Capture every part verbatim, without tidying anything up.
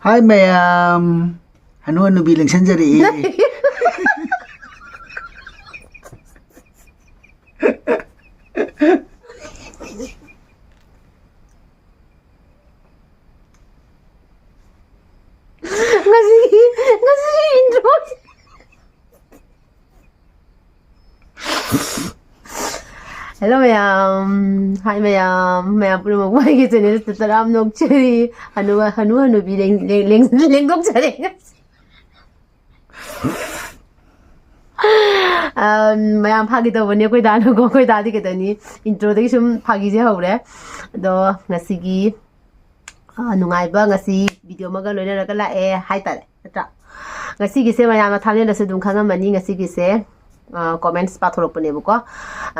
ꯍꯥꯏ ꯃꯌꯥꯝ, ꯍꯅꯨ ꯍꯅꯨꯕꯤ ꯂꯦꯡꯁꯟꯖꯔꯛꯏ꯫ ꯉꯁꯤꯒꯤ ꯉꯁꯤꯒꯤ intro꯫ Hello ꯃꯌꯥꯝ, hi ꯃꯌꯥꯝ, ꯃꯌꯥꯝ ꯄꯨꯝꯅꯃꯛꯄꯨ ꯑꯩꯒꯤ channel ꯇ ꯇꯔꯥꯝꯅ ꯑꯣꯛꯆꯔꯤ꯫ ꯍꯅꯨ ꯍꯅꯨ ꯍꯅꯨꯕꯤ ꯂꯦꯡ- ꯂꯦꯡ- ꯂꯦꯡ- ꯂꯦꯡꯗꯣꯛꯆꯔꯦ꯫ ꯑꯝ, ꯃꯌꯥꯝ ꯐꯥꯒꯤ ꯇꯧꯕꯅꯤ ꯑꯩꯈꯣꯏ ꯗꯥꯅꯀꯣ꯫ ꯑꯩꯈꯣꯏ ꯗꯥꯗꯤ ꯀꯩꯗꯧꯅꯤ, intro ꯗꯒꯤ ꯁꯨꯝ ꯐꯥꯒꯤꯁꯦ ꯍꯧꯔꯦ꯫ ꯑꯗꯣ ꯉꯁꯤꯒꯤ ꯑ, ꯅꯨꯡꯉꯥꯏꯕ ꯉꯁꯤ video ꯑꯃꯒ ꯂꯣꯏꯅꯔꯒ ꯂꯥꯛꯑꯦ ꯍꯥꯏꯇꯥꯔꯦ, ꯅꯠꯇ꯭ꯔꯥ? ꯉꯁꯤꯒꯤꯁꯦ ꯃꯌꯥꯝꯅ thumbnail ꯗꯁꯨ ꯑꯗꯨꯝ ꯈꯪꯉꯝꯃꯅꯤ꯫ ꯉꯁꯤꯒꯤꯁꯦ, ꯑ, comments ꯄꯥꯊꯣꯔꯛꯄꯅꯦꯕꯀꯣ꯫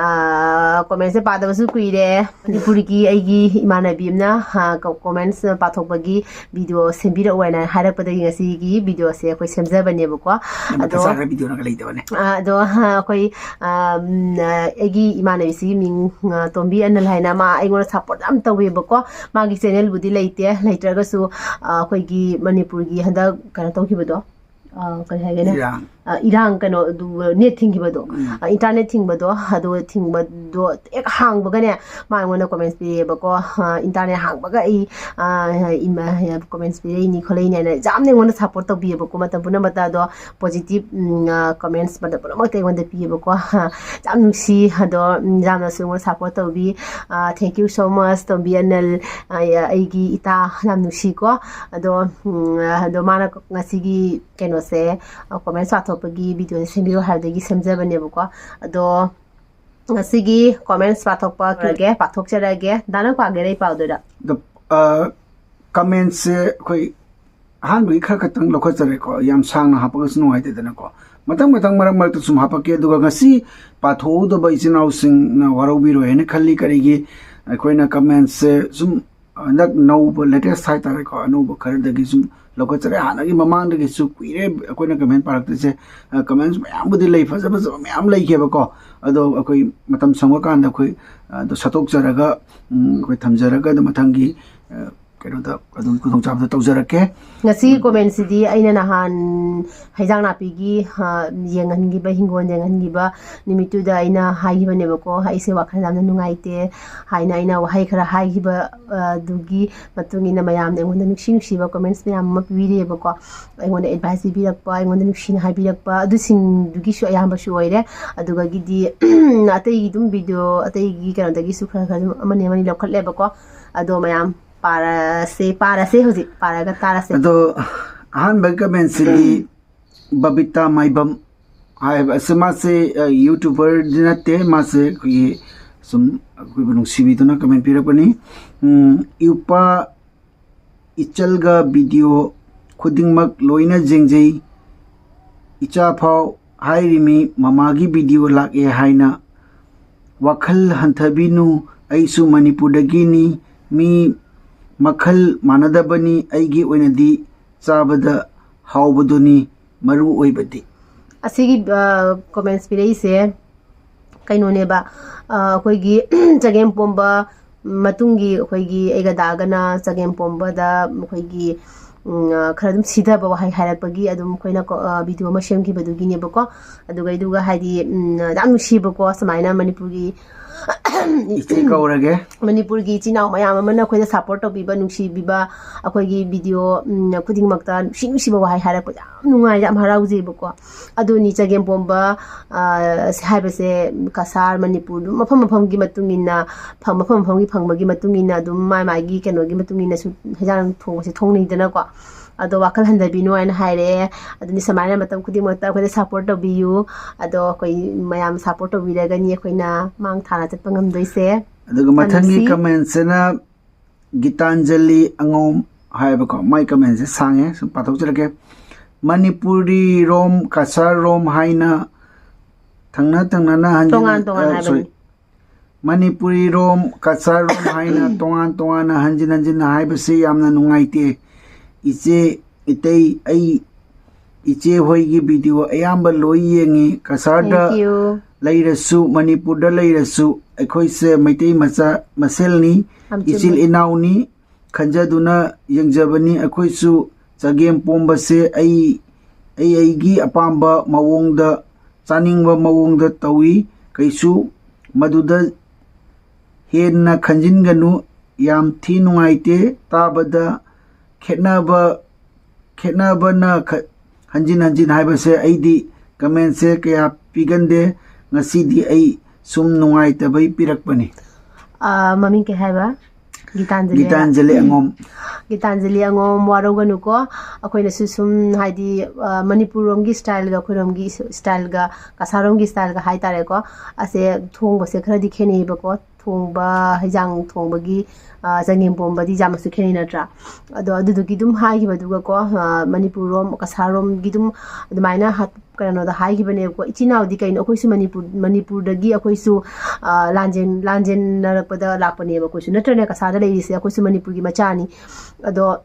ꯑ, comments ꯁꯦ ꯄꯥꯗꯕꯁꯨ ꯀꯨꯏꯔꯦ꯫ ꯃꯅꯤꯄꯨꯔꯒꯤ ꯑꯩꯒꯤ ꯏꯃꯥꯟꯅꯕꯤ ꯑꯃꯅ, ꯑ, ꯀ- comments ꯄꯥꯊꯣꯛꯄꯒꯤ video ꯁꯦꯝꯕꯤꯔꯛꯑꯣ ꯍꯥꯏꯅ ꯍꯥꯏꯔꯛꯄꯗꯒꯤ ꯉꯁꯤꯒꯤ video ꯁꯦ ꯑꯩꯈꯣꯏ ꯁꯦꯝꯖꯕꯅꯦꯕꯀꯣ꯫ ꯌꯥꯝꯅ ꯑꯗꯣ ꯐꯖꯈ꯭ꯔ video ꯅꯒ ꯂꯩꯇꯕꯅꯦ꯫ ꯑ, ꯑꯗꯣ, ꯑ, ꯑꯩꯈꯣꯏ, ꯑꯝ, ꯑ, ꯑꯩꯒꯤ ꯏꯃꯥꯟꯅꯕꯤꯁꯤꯒꯤ ꯃꯤꯡ, ꯑ, ꯇꯣꯝꯕꯤ ꯑꯅꯜ ꯍꯥꯏꯅ, ꯃꯥ ꯑꯩꯉꯣꯟꯗ support ꯌꯥꯝ ꯇꯧꯋꯦꯕꯀꯣ꯫ ꯃꯥꯒꯤ channel ꯕꯨꯗꯤ ꯂꯩꯇꯦ, ꯂꯩꯇ꯭ꯔꯒꯁꯨ, ꯑ, ꯑꯩꯈꯣꯏꯒꯤ ꯃꯅꯤꯄꯨꯔꯒꯤ ꯍꯟꯗꯛ ꯀꯩꯅꯣ ꯇꯧꯈꯤꯕꯗꯣ, ꯑ, ꯀꯔꯤ ꯍꯥꯏꯒꯦꯅꯦ? ꯏꯔꯥꯡ꯫ ꯑ, ꯏꯔꯥꯡ ꯀꯩꯅꯣ, ꯑꯗꯨ, net ꯊꯤꯡꯈꯤꯕꯗꯣ, ꯎꯝ꯫ ꯑ, internet ꯊꯤꯡꯕꯗꯣ, ꯑꯗꯨ ꯊꯤꯡꯕꯗꯣ ꯍꯦꯛ ꯍꯥꯡꯕꯒꯅꯦ, ꯃꯥ ꯑꯩꯉꯣꯟꯗ comments ꯄꯤꯔꯛꯑꯦꯕꯀꯣ꯫ ꯑ, internet ꯍꯥꯡꯕꯒ ꯑꯩ, ꯑ, ꯏꯃꯥ, comments ꯄꯤꯔꯛꯏꯅꯤ ꯈꯣꯠꯂꯛꯏꯅꯦꯅ ꯌꯥꯝꯅ ꯑꯩꯉꯣꯟꯗ support ꯇꯧꯕꯤꯌꯦꯕꯀꯣ, ꯃꯇꯝ ꯄꯨꯝꯅꯃꯛꯇ꯫ ꯑꯗꯣ positive, ꯎꯝ, ꯑ, comments ꯃꯇꯝ ꯄꯨꯝꯅꯃꯛꯇ ꯑꯩꯉꯣꯟꯗ ꯄꯤꯌꯦꯕꯀꯣ꯫ ꯍ, ꯌꯥꯝ ꯅꯨꯡꯁꯤ꯫ ꯑꯗꯣ, ꯎꯝ, ꯌꯥꯝꯅꯁꯨ ꯑꯩꯉꯣꯟꯗ support ꯇꯧꯕꯤ꯫ ꯑ, thank you so much, ꯇꯣꯝꯕꯤ ꯑꯅꯜ꯫ ꯑ, ꯑꯩꯒꯤ ꯏꯇꯥ ꯌꯥꯝ ꯅꯨꯡꯁꯤꯀꯣ꯫ ꯑꯗꯣ, ꯎꯝ, ꯑꯗꯣ ꯃꯥꯅ ꯉꯁꯤꯒꯤ ꯀꯩꯅꯣꯁꯦ, ꯑ, comments ꯄꯥꯊꯣꯛꯄꯒꯤ video ꯁꯦ ꯁꯦꯝꯕꯤꯌꯣ ꯍꯥꯏꯕꯗꯒꯤ ꯁꯦꯝꯖꯕꯅꯦꯕꯀꯣ꯫ ꯑꯗꯣ ꯉꯁꯤꯒꯤ comments ꯄꯥꯊꯣꯛꯄ ꯀꯨꯏꯔꯒꯦ, ꯄꯥꯊꯣꯛꯆꯔꯒꯦ꯫ ꯗꯥ, ꯅꯪ ꯄꯥꯒꯦꯔꯥ ꯑꯩ ꯄꯥꯗꯣꯏꯔꯥ? ꯑꯗꯣ, ꯑ, comments ꯁꯦ ꯑꯩꯈꯣꯏ ꯑꯍꯥꯟꯕꯒꯤ ꯈꯔ ꯈꯛꯇꯪ ꯂꯧꯈꯠꯆꯔꯦꯀꯣ, ꯌꯥꯝ ꯁꯥꯡꯅ ꯍꯥꯞꯄꯒꯁꯨ ꯅꯨꯡꯉꯥꯏꯇꯦꯗꯅꯀꯣ꯫ ꯃꯊꯪ ꯃꯊꯪ ꯃꯔꯛ ꯃꯔꯛꯇ ꯁꯨꯝ ꯍꯥꯞꯄꯛꯀꯦ꯫ ꯑꯗꯨꯒ ꯉꯁꯤ ꯄꯥꯊꯣꯛꯍꯧꯗꯕ ꯏꯆꯤꯟ ꯏꯅꯥꯎꯁꯤꯡꯅ ꯋꯥꯔꯧꯕꯤꯔꯣꯏ ꯍꯥꯏꯅ ꯈꯜꯂꯤ꯫ ꯀꯔꯤꯒꯤ? ꯑꯩꯈꯣꯏꯅ comments ꯁꯦ ꯁꯨꯝ ꯍꯟꯗꯛ ꯅꯧꯕ, latest ꯍꯥꯏꯇꯥꯔꯦꯀꯣ, ꯑꯅꯧꯕ ꯈꯔꯗꯒꯤ ꯁꯨꯝ ꯂꯧꯈꯠꯆꯔꯦ꯫ ꯍꯥꯟꯅꯒꯤ ꯃꯃꯥꯡꯗꯒꯤꯁꯨ ꯀꯨꯏꯔꯦ ꯑꯩꯈꯣꯏꯅ comment ꯄꯥꯔꯛꯇ꯭ꯔꯤꯁꯦ꯫ ꯑ, comments ꯃꯌꯥꯝꯕꯨꯗꯤ ꯂꯩ, ꯐꯖ ꯐꯖꯕ ꯃꯌꯥꯝ ꯂꯩꯈꯤꯕꯀꯣ꯫ ꯑꯗꯣ ꯑꯩꯈꯣꯏ ꯃꯇꯝ ꯁꯪꯕ ꯀꯥꯟꯗ ꯑꯩꯈꯣꯏ, ꯑ, ꯑꯗꯨ ꯁꯠꯇꯣꯛꯆꯔꯒ, ꯎꯝ, ꯑꯩꯈꯣꯏ ꯊꯝꯖꯔꯒ ꯑꯗꯨ ꯃꯊꯪꯒꯤ, ꯑ, ꯀꯩꯅꯣꯗ ꯑꯗꯨꯒꯤ ꯈꯨꯗꯣꯡꯆꯥꯕꯗꯣ ꯇꯧꯖꯔꯛꯀꯦ꯫ ꯉꯁꯤꯒꯤ ꯀꯣꯃꯦꯟꯁꯤꯗꯤ ꯑꯩꯅ ꯅꯍꯥꯟ ꯍꯩꯖꯥꯡ ꯅꯥꯄꯤꯒꯤ ꯌꯦꯡꯍꯟꯈꯤꯕ, ꯍꯤꯡꯒꯣꯜ ꯌꯦꯡꯍꯟꯈꯤꯕ ꯅꯨꯃꯤꯠꯇꯨꯗ ꯑꯩꯅ ꯍꯥꯏꯈꯤꯕꯅꯦꯕꯀꯣ, ꯑꯩꯁꯦ ꯋꯥꯈꯜ ꯌꯥꯝꯅ ꯅꯨꯡꯉꯥꯏꯇꯦ ꯍꯥꯏꯅ ꯑꯩꯅ ꯋꯥꯍꯩ ꯈꯔ ꯍꯥꯏꯈꯤꯕ ꯑꯗꯨꯒꯤ ꯃꯇꯨꯡ ꯏꯟꯅ ꯃꯌꯥꯝꯅ ꯑꯩꯉꯣꯟꯗ ꯅꯨꯡꯁꯤ ꯅꯨꯡꯁꯤꯕ ꯀꯣꯃꯦꯟꯁ ꯃꯌꯥꯝ ꯑꯃ ꯄꯤꯕꯤꯔꯛꯑꯦꯕꯀꯣ꯫ ꯑꯩꯉꯣꯟꯗ ꯑꯦꯗꯚꯥꯏꯁ ꯄꯤꯕꯤꯔꯛꯄ, ꯑꯩꯉꯣꯟꯗ ꯅꯨꯡꯁꯤꯅ ꯍꯥꯏꯕꯤꯔꯛꯄ ꯑꯗꯨꯁꯤꯡꯗꯨꯒꯤꯁꯨ ꯑꯌꯥꯝꯕꯁꯨ ꯑꯣꯏꯔꯦ꯫ ꯑꯗꯨꯒꯗꯤ ꯑꯇꯩꯒꯤ ꯑꯗꯨꯝ ꯚꯤꯗꯤꯑꯣ ꯑꯇꯩꯒꯤ ꯀꯩꯅꯣꯗꯒꯤꯁꯨ ꯈꯔ ꯈꯔ ꯑꯗꯨꯝ ꯑꯃꯅꯤ ꯑꯃꯅꯤ ꯂꯧꯈꯠꯂꯦꯕꯀꯣ꯫ ꯑꯗꯣ ꯃꯌꯥꯝ ꯄꯥꯔꯁꯦ ꯄꯥꯔꯁꯦ ꯍꯧꯖꯤꯛ ꯄꯥꯔꯒ ꯇꯥꯔꯁꯦ꯫ ꯑꯗꯣ ꯑꯍꯥꯟꯕ ꯀꯃꯦꯟꯁꯤꯗꯤ ꯕꯕꯤꯇꯥ ꯃꯥꯏꯕꯝ ꯍꯥꯏꯕ ꯑꯁꯤ, ꯃꯥꯁꯦ ꯌꯨꯇ꯭ꯌꯨꯕꯔꯗꯤ ꯅꯠꯇꯦ, ꯃꯥꯁꯦ ꯑꯩꯈꯣꯏꯒꯤ ꯁꯨꯝ ꯑꯩꯈꯣꯏꯕꯨ ꯅꯨꯡꯁꯤꯕꯤꯗꯨꯅ ꯀꯃꯦꯟ ꯄꯤꯔꯛꯄꯅꯤ꯫ "ꯏꯎꯄꯥ ꯏꯆꯜꯒ ꯚꯤꯗꯤꯑꯣ ꯈꯨꯗꯤꯡꯃꯛ ꯂꯣꯏꯅ ꯌꯦꯡꯖꯩ꯫ ꯏꯆꯥꯐꯥꯎ ꯍꯥꯏꯔꯤꯃꯤ ꯃꯃꯥꯒꯤ ꯚꯤꯗꯤꯑꯣ ꯂꯥꯛꯑꯦ ꯍꯥꯏꯅ꯫ ꯋꯥꯈꯜ ꯍꯟꯊꯕꯤꯅꯨ, ꯑꯩꯁꯨ ꯃꯅꯤꯄꯨꯔꯗꯒꯤꯅꯤ꯫ ꯃꯤ ꯃꯈꯜ ꯃꯥꯟꯅꯗꯕꯅꯤ꯫ ꯑꯩꯒꯤ ꯑꯣꯏꯅꯗꯤ ꯆꯥꯕꯗ ꯍꯥꯎꯕꯗꯨꯅꯤ ꯃꯔꯨ ꯑꯣꯏꯕꯗꯤ"꯫ ꯑꯁꯤꯒꯤ ꯀꯣꯃꯦꯟꯁ ꯄꯤꯔꯛꯏꯁꯦ ꯀꯩꯅꯣꯅꯦꯕ, ꯑꯩꯈꯣꯏꯒꯤ ꯆꯒꯦꯝ ꯄꯣꯝꯕ ꯃꯇꯨꯡꯒꯤ ꯑꯩꯈꯣꯏꯒꯤ ꯑꯩꯒ ꯗꯥꯒꯅ ꯆꯒꯦꯝ ꯄꯣꯝꯕꯗ ꯑꯩꯈꯣꯏꯒꯤ ꯈꯔ ꯑꯗꯨꯝ ꯁꯤꯊꯕ ꯋꯥꯍꯩ ꯍꯥꯏꯔꯛꯄꯒꯤ ꯑꯗꯨꯝ ꯑꯩꯈꯣꯏꯅ ꯚꯤꯗꯤꯑꯣ ꯑꯃ ꯁꯦꯝꯈꯤꯕꯗꯨꯒꯤꯅꯦꯕꯀꯣ꯫ ꯑꯗꯨꯒ ꯑꯗꯨꯒ ꯍꯥꯏꯗꯤ ꯌꯥꯝ ꯅꯨꯡꯁꯤꯕꯀꯣ, ꯁꯨꯃꯥꯏꯅ ꯃꯅꯤꯄꯨꯔꯒꯤ ꯏꯆꯦ ꯀꯧꯔꯒꯦ꯫ ꯃꯅꯤꯄꯨꯔꯒꯤ ꯏꯆꯤꯜ ꯏꯅꯥꯎ ꯃꯌꯥꯝ ꯑꯃꯅ ꯑꯩꯈꯣꯏꯗ ꯁꯞꯄꯣꯔꯠ ꯇꯧꯕꯤꯕ, ꯅꯨꯡꯁꯤꯕꯤꯕ, ꯑꯩꯈꯣꯏꯒꯤ ꯚꯤꯗꯤꯑꯣ ꯈꯨꯗꯤꯡꯃꯛꯇ ꯅꯨꯡꯁꯤ ꯅꯨꯡꯁꯤꯕ ꯋꯥꯍꯩ ꯍꯥꯏꯔꯛꯄ ꯌꯥꯝ ꯅꯨꯡꯉꯥꯏ, ꯌꯥꯝ ꯍꯔꯥꯎꯖꯩꯕꯀꯣ꯫ ꯑꯗꯨꯅꯤ ꯆꯒꯦꯝ ꯄꯣꯝꯕ ꯍꯥꯏꯕꯁꯦ ꯀꯁꯥꯔ, ꯃꯅꯤꯄꯨꯔ ꯑꯗꯨꯝ ꯃꯐꯝ ꯃꯐꯝꯒꯤ ꯃꯇꯨꯡ ꯏꯟꯅ ꯃꯐꯝ ꯃꯐꯝꯒꯤ ꯐꯪꯕꯒꯤ ꯃꯇꯨꯡ ꯏꯟꯅ ꯑꯗꯨꯝ ꯃꯥꯏ ꯃꯥꯒꯤ ꯀꯩꯅꯣꯒꯤ ꯃꯇꯨꯡ ꯏꯟꯅꯁꯨ ꯍꯦꯟꯖꯥꯡ ꯊꯣꯡꯕꯁꯦ ꯊꯣꯡꯅꯩꯗꯅꯀꯣ꯫ ꯑꯗꯣ ꯋꯥꯈꯜ ꯍꯟꯊꯕꯤꯅꯨ ꯍꯥꯏꯅ ꯍꯥꯏꯔꯛꯑꯦ꯫ ꯑꯗꯨꯅꯤ ꯁꯨꯃꯥꯏꯅ ꯃꯇꯝ ꯈꯨꯗꯤꯡꯃꯛꯇ ꯑꯩꯈꯣꯏꯗ ꯁꯞꯄꯣꯔꯠ ꯇꯧꯕꯤꯌꯨ꯫ ꯑꯗꯣ ꯑꯩꯈꯣꯏ ꯃꯌꯥꯝ ꯁꯞꯄꯣꯔꯠ ꯇꯧꯕꯤꯔꯒꯅꯤ ꯑꯩꯈꯣꯏꯅ ꯃꯥꯡ ꯊꯥꯅ ꯆꯠꯄ ꯉꯝꯗꯣꯏꯁꯦ꯫ ꯑꯗꯨꯒ ꯃꯊꯪꯒꯤ ꯅꯨꯡꯁꯤ꯫ ꯀꯃꯦꯟꯁꯤꯅ ꯒꯤꯇꯥꯟꯖꯂꯤ ꯑꯉꯣꯝ ꯍꯥꯏꯕꯀꯣ꯫ ꯃꯥꯏ ꯀꯃꯦꯟꯁꯦ ꯁꯥꯡꯉꯦ, ꯁꯨꯝ ꯄꯥꯊꯣꯛꯆꯔꯛꯀꯦ꯫ "ꯃꯅꯤꯄꯨꯔꯤ ꯔꯣꯝ, ꯀꯁꯥꯔ ꯔꯣꯝ ꯍꯥꯏꯅ ꯊꯪꯅ ꯊꯪꯅꯅ ꯍꯟꯖꯤꯟ-" ꯇꯣꯉꯥꯟ ꯇꯣꯉꯥꯟ ꯑ, ꯍꯥꯏꯕꯅꯤ꯫ ꯁꯣꯔꯤ꯫ "ꯃꯅꯤꯄꯨꯔꯤ ꯔꯣꯝ, ꯀꯁꯥꯔ ꯔꯣꯝ ꯍꯥꯏꯅ ꯇꯣꯉꯥꯟ ꯇꯣꯉꯥꯟꯅ ꯍꯟꯖꯤꯟ ꯍꯟꯖꯤꯟꯅ ꯍꯥꯏꯕꯁꯤ ꯌꯥꯝꯅ ꯅꯨꯡꯉꯥꯏꯇꯦ꯫ ꯏꯆꯦ, ꯏꯇꯩ, ꯑꯩ ꯏꯆꯦ ꯍꯣꯏꯒꯤ ꯚꯤꯗꯤꯑꯣ ꯑꯌꯥꯝꯕ ꯂꯣꯏ ꯌꯦꯡꯉꯤ꯫ ꯀꯁꯥꯔꯗ Thank you꯫ ꯂꯩꯔꯁꯨ, ꯃꯅꯤꯄꯨꯔꯗ ꯂꯩꯔꯁꯨ, ꯑꯩꯈꯣꯏꯁꯦ ꯃꯩꯇꯩ ꯃꯆꯥ ꯃꯁꯦꯜꯅꯤ, ꯌꯥꯝ ꯆꯨꯝꯃꯤ꯫ ꯏꯆꯤꯜ ꯏꯅꯥꯎꯅꯤ꯫ ꯈꯟꯖꯗꯨꯅ ꯌꯦꯡꯖꯕꯅꯤ꯫ ꯑꯩꯈꯣꯏꯁꯨ ꯆꯒꯦꯝ ꯄꯣꯝꯕꯁꯦ ꯑꯩ ꯑꯩ ꯑꯩꯒꯤ ꯑꯄꯥꯝꯕ ꯃꯑꯣꯡꯗ, ꯆꯥꯅꯤꯡꯕ ꯃꯑꯣꯡꯗ ꯇꯧꯏ꯫ ꯀꯩꯁꯨ ꯃꯗꯨꯗ ꯍꯦꯟꯅ ꯈꯟꯖꯤꯟꯒꯅꯨ꯫ ꯌꯥꯝ ꯊꯤ ꯅꯨꯡꯉꯥꯏꯇꯦ ꯇꯥꯕꯗ꯫ ꯈꯦꯠꯅꯕ ꯈꯦꯠꯅꯕꯅ ꯈ- ꯍꯟꯖꯤꯟ ꯍꯟꯖꯤꯟ ꯍꯥꯏꯕꯁꯦ ꯑꯩꯗꯤ ꯀꯃꯦꯟꯁꯦ ꯀꯌꯥ ꯄꯤꯒꯟꯗꯦ꯫ ꯉꯁꯤꯗꯤ ꯑꯩ ꯁꯨꯝ ꯅꯨꯡꯉꯥꯏꯇꯕꯩ ꯄꯤꯔꯛꯄꯅꯤ꯫ ꯑꯥ, ꯃꯃꯤꯡ ꯀꯩ ꯍꯥꯏꯕ? ꯒꯤꯇꯥꯟꯖꯂꯤ ꯍꯥꯏꯕ? ꯒꯤꯇꯥꯟꯖꯂꯤ ꯑꯉꯣꯝ꯫ ꯒꯤꯇꯥꯟꯖꯂꯤ ꯑꯉꯣꯝ, ꯋꯥꯔꯧꯒꯅꯨꯀꯣ꯫ ꯑꯩꯈꯣꯏꯅꯁꯨ ꯁꯨꯝ ꯍꯥꯏꯗꯤ, ꯑ, ꯃꯅꯤꯄꯨꯔ ꯔꯣꯝꯒꯤ ꯁ꯭ꯇꯥꯏꯜꯒ ꯑꯩꯈꯣꯏꯔꯣꯝꯒꯤ ꯁ꯭ꯇꯥꯏꯜꯒ, ꯀꯁꯥꯔꯣꯝꯒꯤ ꯁ꯭ꯇꯥꯏꯜꯒ ꯍꯥꯏꯇꯥꯔꯦꯀꯣ, ꯑꯁꯦ ꯊꯣꯡꯕꯁꯦ ꯈꯔꯗꯤ ꯈꯦꯠꯅꯩꯌꯦꯕꯀꯣ꯫ ꯊꯣꯡꯕ, ꯍꯩꯖꯥꯡ ꯊꯣꯡꯕꯒꯤ, ꯑ, ꯆꯒꯦꯝ ꯄꯣꯝꯕꯗꯤ ꯌꯥꯝꯅꯁꯨ ꯈꯦꯠꯅꯩ ꯅꯠꯇ꯭ꯔꯥ? ꯑꯗꯣ ꯑꯗꯨꯗꯨꯒꯤ ꯑꯗꯨꯝ ꯍꯥꯏꯈꯤꯕꯗꯨꯒꯀꯣ, ꯑ, ꯃꯅꯤꯄꯨꯔ ꯔꯣꯝ, ꯀꯁꯥꯔ ꯔꯣꯝꯒꯤ ꯑꯗꯨꯝ ꯑꯗꯨꯃꯥꯏꯅ ꯍꯥ- ꯀꯩꯅꯣꯗ ꯍꯥꯏꯈꯤꯕꯅꯦꯕꯀꯣ꯫ ꯏꯆꯤꯟ ꯏꯅꯥꯎꯗꯤ ꯀꯩꯅꯣ, ꯑꯩꯈꯣꯏꯁꯨ ꯃꯅꯤꯄꯨꯔ, ꯃꯅꯤꯄꯨꯔꯗꯒꯤ ꯑꯩꯈꯣꯏꯁꯨ, ꯑ, ꯂꯥꯟꯖꯦꯟ-, ꯂꯥꯟꯖꯦꯟꯅꯔꯛꯄꯗ ꯂꯥꯛꯄꯅꯦꯕ ꯑꯩꯈꯣꯏꯁꯨ, ꯅꯠꯇ꯭ꯔꯅꯦ? ꯀꯁꯥꯔꯗ ꯂꯩꯔꯤꯁꯦ ꯑꯩꯈꯣꯏꯁꯨ ꯃꯅꯤꯄꯨꯔꯒꯤ ꯃꯆꯥꯅꯤ꯫ ꯑꯗꯣ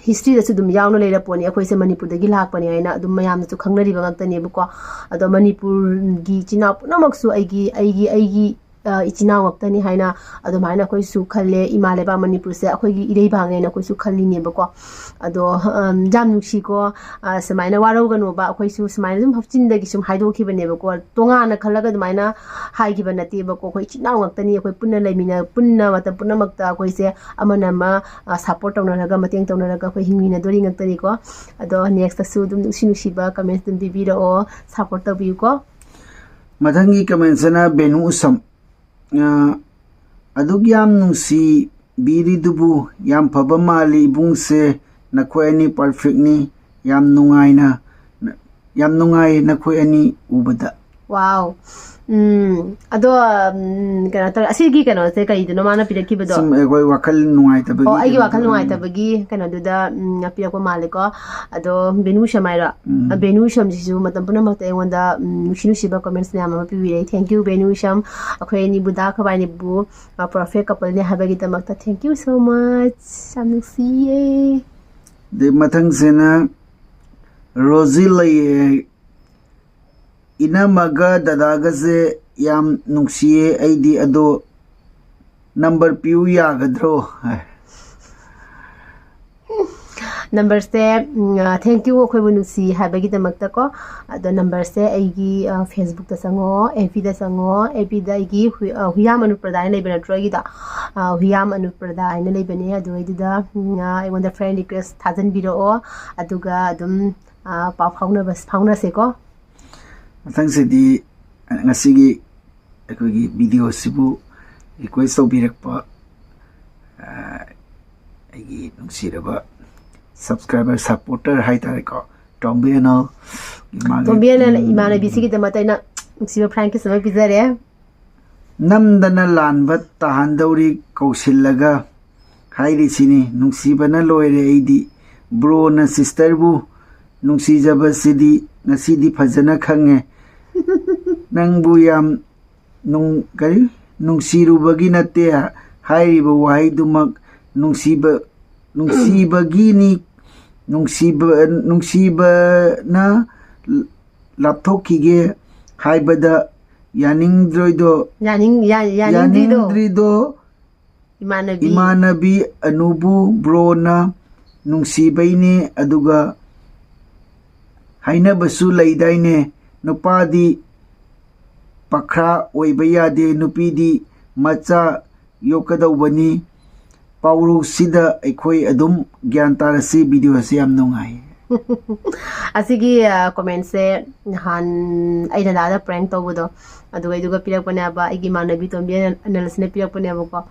ꯍꯤꯁꯇ꯭ꯔꯤꯗꯁꯨ ꯑꯗꯨꯝ ꯌꯥꯎꯅ ꯂꯩꯔ ꯄꯣꯠꯅꯤ, ꯑꯩꯈꯣꯏꯁꯦ ꯃꯅꯤꯄꯨꯔꯗꯒꯤ ꯂꯥꯛꯄꯅꯦ ꯍꯥꯏꯅ ꯑꯗꯨꯝ ꯃꯌꯥꯝꯅꯁꯨ ꯈꯪꯅꯔꯤꯕ ꯉꯥꯛꯇꯅꯦꯕꯀꯣ꯫ ꯑꯗꯣ ꯃꯅꯤꯄꯨꯔꯒꯤ ꯏꯆꯤꯟ ꯏꯅꯥꯎ ꯄꯨꯝꯅꯃꯛꯁꯨ ꯑꯩꯒꯤ ꯑꯩꯒꯤ ꯑꯩꯒꯤ ꯑ, ꯏꯆꯤꯟ ꯏꯅꯥꯎ ꯉꯥꯛꯇꯅꯤ ꯍꯥꯏꯅ ꯑꯗꯨꯃꯥꯏꯅ ꯑꯩꯈꯣꯏꯁꯨ ꯈꯜꯂꯦ꯫ ꯏꯃꯥ ꯂꯩꯕꯥꯛ ꯃꯅꯤꯄꯨꯔꯁꯦ ꯑꯩꯈꯣꯏꯒꯤ ꯏꯔꯩꯕꯥꯛꯅꯦꯅ ꯑꯩꯈꯣꯏꯁꯨ ꯈꯜꯂꯤꯅꯦꯕꯀꯣ꯫ ꯑꯗꯣ, ꯑꯝ, ꯌꯥꯝ ꯅꯨꯡꯁꯤꯀꯣ꯫ ꯑ, ꯁꯨꯃꯥꯏꯅ ꯋꯥꯔꯧꯒꯅꯣꯕ, ꯑꯩꯈꯣꯏꯁꯨ ꯁꯨꯃꯥꯏꯅ ꯑꯗꯨꯝ ꯍꯥꯞꯆꯤꯟꯗꯒꯤ ꯁꯨꯝ ꯍꯥꯏꯗꯣꯛꯈꯤꯕꯅꯦꯕꯀꯣ꯫ ꯇꯣꯉꯥꯟꯅ ꯈꯜꯂꯒ ꯑꯗꯨꯃꯥꯏꯅ ꯍꯥꯏꯈꯤꯕ ꯅꯠꯇꯦꯕꯀꯣ꯫ ꯑꯩꯈꯣꯏ ꯏꯆꯤꯟ ꯏꯅꯥꯎ ꯉꯥꯛꯇꯅꯤ, ꯑꯩꯈꯣꯏ ꯄꯨꯟꯅ ꯂꯩꯃꯤꯟꯅ-, ꯄꯨꯟꯅ ꯃꯇꯝ ꯄꯨꯝꯅꯃꯛꯇ ꯑꯩꯈꯣꯏꯁꯦ ꯑꯃꯅ ꯑꯃ, ꯑ, ꯁꯞꯄꯣꯔꯠ ꯇꯧꯅꯔꯒ, ꯃꯇꯦꯡ ꯇꯧꯅꯔꯒ ꯑꯩꯈꯣꯏ ꯍꯤꯡꯃꯤꯟꯅꯗꯣꯔꯤ ꯉꯥꯛꯇꯅꯤꯀꯣ꯫ ꯑꯗꯣ ꯅꯦꯛꯁꯇꯁꯨ ꯑꯗꯨꯝ ꯅꯨꯡꯁꯤ ꯅꯨꯡꯁꯤꯕ ꯀꯃꯦꯟꯁ ꯑꯗꯨꯝ ꯄꯤꯕꯤꯔꯛꯑꯣ, ꯁꯞꯄꯣꯔꯠ ꯇꯧꯕꯤꯌꯨꯀꯣ꯫ ꯃꯊꯪꯒꯤ ꯀꯃꯦꯟꯁꯤꯅ ꯕꯦꯅꯨ ꯎꯁꯝ꯫ ꯑ, "ꯑꯗꯨꯛ ꯌꯥꯝ ꯅꯨꯡꯁꯤꯕꯤꯔꯤꯗꯨꯕꯨ ꯌꯥꯝ ꯐꯕ ꯃꯥꯜꯂꯤ ꯏꯕꯨꯡꯁꯦ, ꯅꯈꯣꯏ ꯑꯅꯤ ꯄꯔꯐꯦꯛꯅꯤ, ꯌꯥꯝ ꯅꯨꯡꯉꯥꯏꯅ, ꯌꯥꯝ ꯅꯨꯡꯉꯥꯏ ꯅꯈꯣꯏ ꯑꯅꯤ ꯎꯕꯗ"꯫ ꯋꯥꯎ꯫ ꯎꯝ, ꯑꯗꯣ, ꯎꯝ, ꯀꯩꯅꯣ ꯇꯧꯔꯦ, ꯑꯁꯤꯒꯤ ꯀꯩꯅꯣꯁꯦ ꯀꯩꯗꯅꯣ ꯃꯥꯅ ꯄꯤꯔꯛꯈꯤꯕꯗꯣ? ꯁꯨꯝ ꯑꯩꯈꯣꯏ ꯋꯥꯈꯜ ꯅꯨꯡꯉꯥꯏꯇꯕꯒꯤ ꯑꯣ, ꯑꯩꯒꯤ ꯋꯥꯈꯜ ꯀꯩꯅꯣꯗꯣ, ꯅꯨꯡꯉꯥꯏꯇꯕꯒꯤ ꯀꯩꯅꯣꯗꯨꯗ, ꯎꯝ, ꯄꯤꯔꯛꯄ ꯃꯥꯜꯂꯦꯀꯣ꯫ ꯑꯗꯣ ꯕꯦꯅꯨ ꯁꯝ ꯍꯥꯏꯔꯣ? ꯎꯝ꯫ ꯑ, ꯕꯦꯅꯨ ꯁꯝꯁꯤꯁꯨ ꯃꯇꯝ ꯄꯨꯝꯅꯃꯛꯇ ꯑꯩꯉꯣꯟꯗ, ꯎꯝ, ꯅꯨꯡꯁꯤ ꯅꯨꯡꯁꯤꯕ ꯀꯃꯦꯟꯁ ꯃꯌꯥꯝ ꯑꯃ ꯄꯤꯕꯤꯔꯛꯏ꯫ Thank you, ꯕꯦꯅꯨ ꯁꯝ꯫ ꯑꯩꯈꯣꯏ ꯑꯅꯤꯕꯨ ꯗꯥ ꯈꯕꯥꯏꯅꯤꯕꯨ, ꯑ, perfect couple ꯅꯦ ꯍꯥꯏꯕꯒꯤꯗꯃꯛꯇ thank you so much꯫ ꯌꯥꯝ ꯅꯨꯡꯁꯤꯌꯦ꯫ ꯑꯗꯩ ꯃꯊꯪꯁꯤꯅ ꯔꯣꯖꯤ ꯂꯩꯌꯦ꯫ "ꯏꯅꯝꯃꯒ ꯗꯗꯥꯒꯁꯦ ꯌꯥꯝ ꯅꯨꯡꯁꯤꯌꯦ ꯑꯩꯗꯤ, ꯑꯗꯣ ꯅꯝꯕꯔ ꯄꯤꯌꯨ ꯌꯥꯒꯗ꯭ꯔꯣ?" ꯍꯥꯏ꯫ ꯅꯝꯕꯔꯁꯦ, ꯎꯝ, ꯑ, thank you ꯑꯩꯈꯣꯏꯕꯨ ꯅꯨꯡꯁꯤ ꯍꯥꯏꯕꯒꯤꯗꯃꯛꯇꯀꯣ. ꯑꯗꯣ ꯅꯝꯕꯔꯁꯦ ꯑꯩꯒꯤ, ꯑ, Facebook ꯆꯪꯉꯣ, F Bꯗ ꯆꯪꯉꯣ, F Bꯗ ꯑꯩꯒꯤ ꯍꯨꯏ-, ꯑ, ꯍꯨꯏꯌꯥꯝ ꯑꯅꯨꯄ꯭ꯔꯗꯥ ꯍꯥꯏꯅ ꯂꯩꯕ ꯅꯠꯇ꯭ꯔꯣ ꯑꯩꯒꯤꯗꯣ? ꯑ, ꯍꯨꯏꯌꯥꯝ ꯑꯅꯨꯄ꯭ꯔꯗꯥ ꯍꯥꯏꯅ ꯂꯩꯕꯅꯦ꯫ ꯑꯗꯨ ꯑꯩꯗꯨꯗ, ꯎꯝ, ꯑ, ꯑꯩꯉꯣꯟꯗ friend request ꯊꯥꯖꯤꯟꯕꯤꯔꯛꯑꯣ, ꯑꯗꯨꯒ ꯑꯗꯨꯝ, ꯑ, ꯄꯥꯎ ꯐꯥꯎꯅꯕ-, ꯐꯥꯎꯅꯁꯦꯀꯣ꯫ ꯃꯊꯪꯁꯤꯗꯤ ꯉꯁꯤꯒꯤ ꯑꯩꯈꯣꯏꯒꯤ videoꯁꯤꯕꯨ request ꯇꯧꯕꯤꯔꯛꯄ, ꯑ, ꯑꯩꯒꯤ ꯅꯨꯡꯁꯤꯔꯕ subscriber, supporter ꯍꯥꯏꯇꯥꯔꯦꯀꯣ, ꯇꯣꯝꯕꯤ ꯑꯅꯜ, ꯃꯥꯒꯤ, ꯇꯣꯝꯕꯤ ꯑꯅꯜ ꯎꯝ, ꯏꯃꯥꯟꯅꯕꯤꯁꯤꯒꯤꯗꯃꯛꯇ ꯑꯩꯅ ꯅꯨꯡꯁꯤꯕ frankies ꯑꯃ ꯄꯤꯖꯔꯦ꯫ ꯅꯝꯗꯅ ꯂꯥꯟꯕ ꯇꯥꯍꯟꯗꯧꯔꯤ ꯀꯧꯁꯤꯜꯂꯒ ꯍꯥꯏꯔꯤꯁꯤꯅꯤ, ꯅꯨꯡꯁꯤꯕꯅ ꯂꯣꯏꯔꯦ ꯑꯩꯗꯤ꯫ Broꯅ sisterꯕꯨ ꯅꯨꯡꯁꯤꯖꯕꯁꯤꯗꯤ ꯉꯁꯤꯗꯤ ꯐꯖꯅ ꯈꯪꯉꯦ꯫ ꯅꯪꯕꯨ ꯌꯥꯝ ꯅꯨꯡ-, ꯀꯔꯤ? ꯅꯨꯡꯁꯤꯔꯨꯕꯒꯤ ꯅꯠꯇꯦ ꯍꯥꯏꯔꯤꯕ ꯋꯥꯍꯩꯗꯨꯃꯛ ꯅꯨꯡꯁꯤꯕ-, ꯅꯨꯡꯁꯤꯕꯒꯤꯅꯤ, ꯅꯨꯡꯁꯤꯕ-, ꯅꯨꯡꯁꯤꯕꯅ ꯂꯥꯞꯊꯣꯛꯈꯤꯒꯦ ꯍꯥꯏꯕꯗ ꯌꯥꯅꯤꯡꯗ꯭ꯔꯣꯏꯗꯣ, ꯌꯥꯅꯤꯡ-, ꯌꯥ-, ꯌꯥꯅꯤꯡꯗ꯭ꯔꯤꯗꯣ꯫ ꯌꯥꯅꯤꯡꯗ꯭ꯔꯤꯗꯣ ꯏꯃꯥꯟꯅꯕꯤ꯫ ꯏꯃꯥꯟꯅꯕꯤ ꯑꯅꯨꯕꯨ Broꯅ ꯅꯨꯡꯁꯤꯕꯩꯅꯦ, ꯑꯗꯨꯒ ꯍꯥꯏꯅꯕꯁꯨ ꯂꯩꯗꯥꯏꯅꯦ, ꯅꯨꯄꯥꯗꯤ ꯄꯥꯈ꯭ꯔꯥ ꯑꯣꯏꯕ ꯌꯥꯗꯦ, ꯅꯨꯄꯤꯗꯤ ꯃꯆꯥ ꯌꯣꯛꯀꯗꯧꯕꯅꯤ꯫ ꯄꯥꯎꯔꯧꯁꯤꯗ ꯑꯩꯈꯣꯏ ꯑꯗꯨꯝ ꯒ꯭ꯌꯥꯟ ꯇꯥꯔꯁꯤ꯫ Videoꯁꯤ ꯌꯥꯝ ꯅꯨꯡꯉꯥꯏ꯫ ꯑꯁꯤꯒꯤ, ꯑ, commentꯁꯦ ꯅꯍꯥꯟ ꯑꯩꯅ ꯗꯥꯗ prank ꯇꯧꯕꯗꯣ, ꯑꯗꯨꯒ ꯑꯩꯗꯨꯒ ꯄꯤꯔꯛꯄꯅꯦꯕ, ꯑꯩꯒꯤ ꯏꯃꯥꯟꯅꯕꯤ ꯇꯣꯝꯕꯤ ꯑꯅ-, ꯑꯅꯜꯁꯤꯅ ꯄꯤꯔꯛꯄꯅꯦꯕꯀꯣ꯫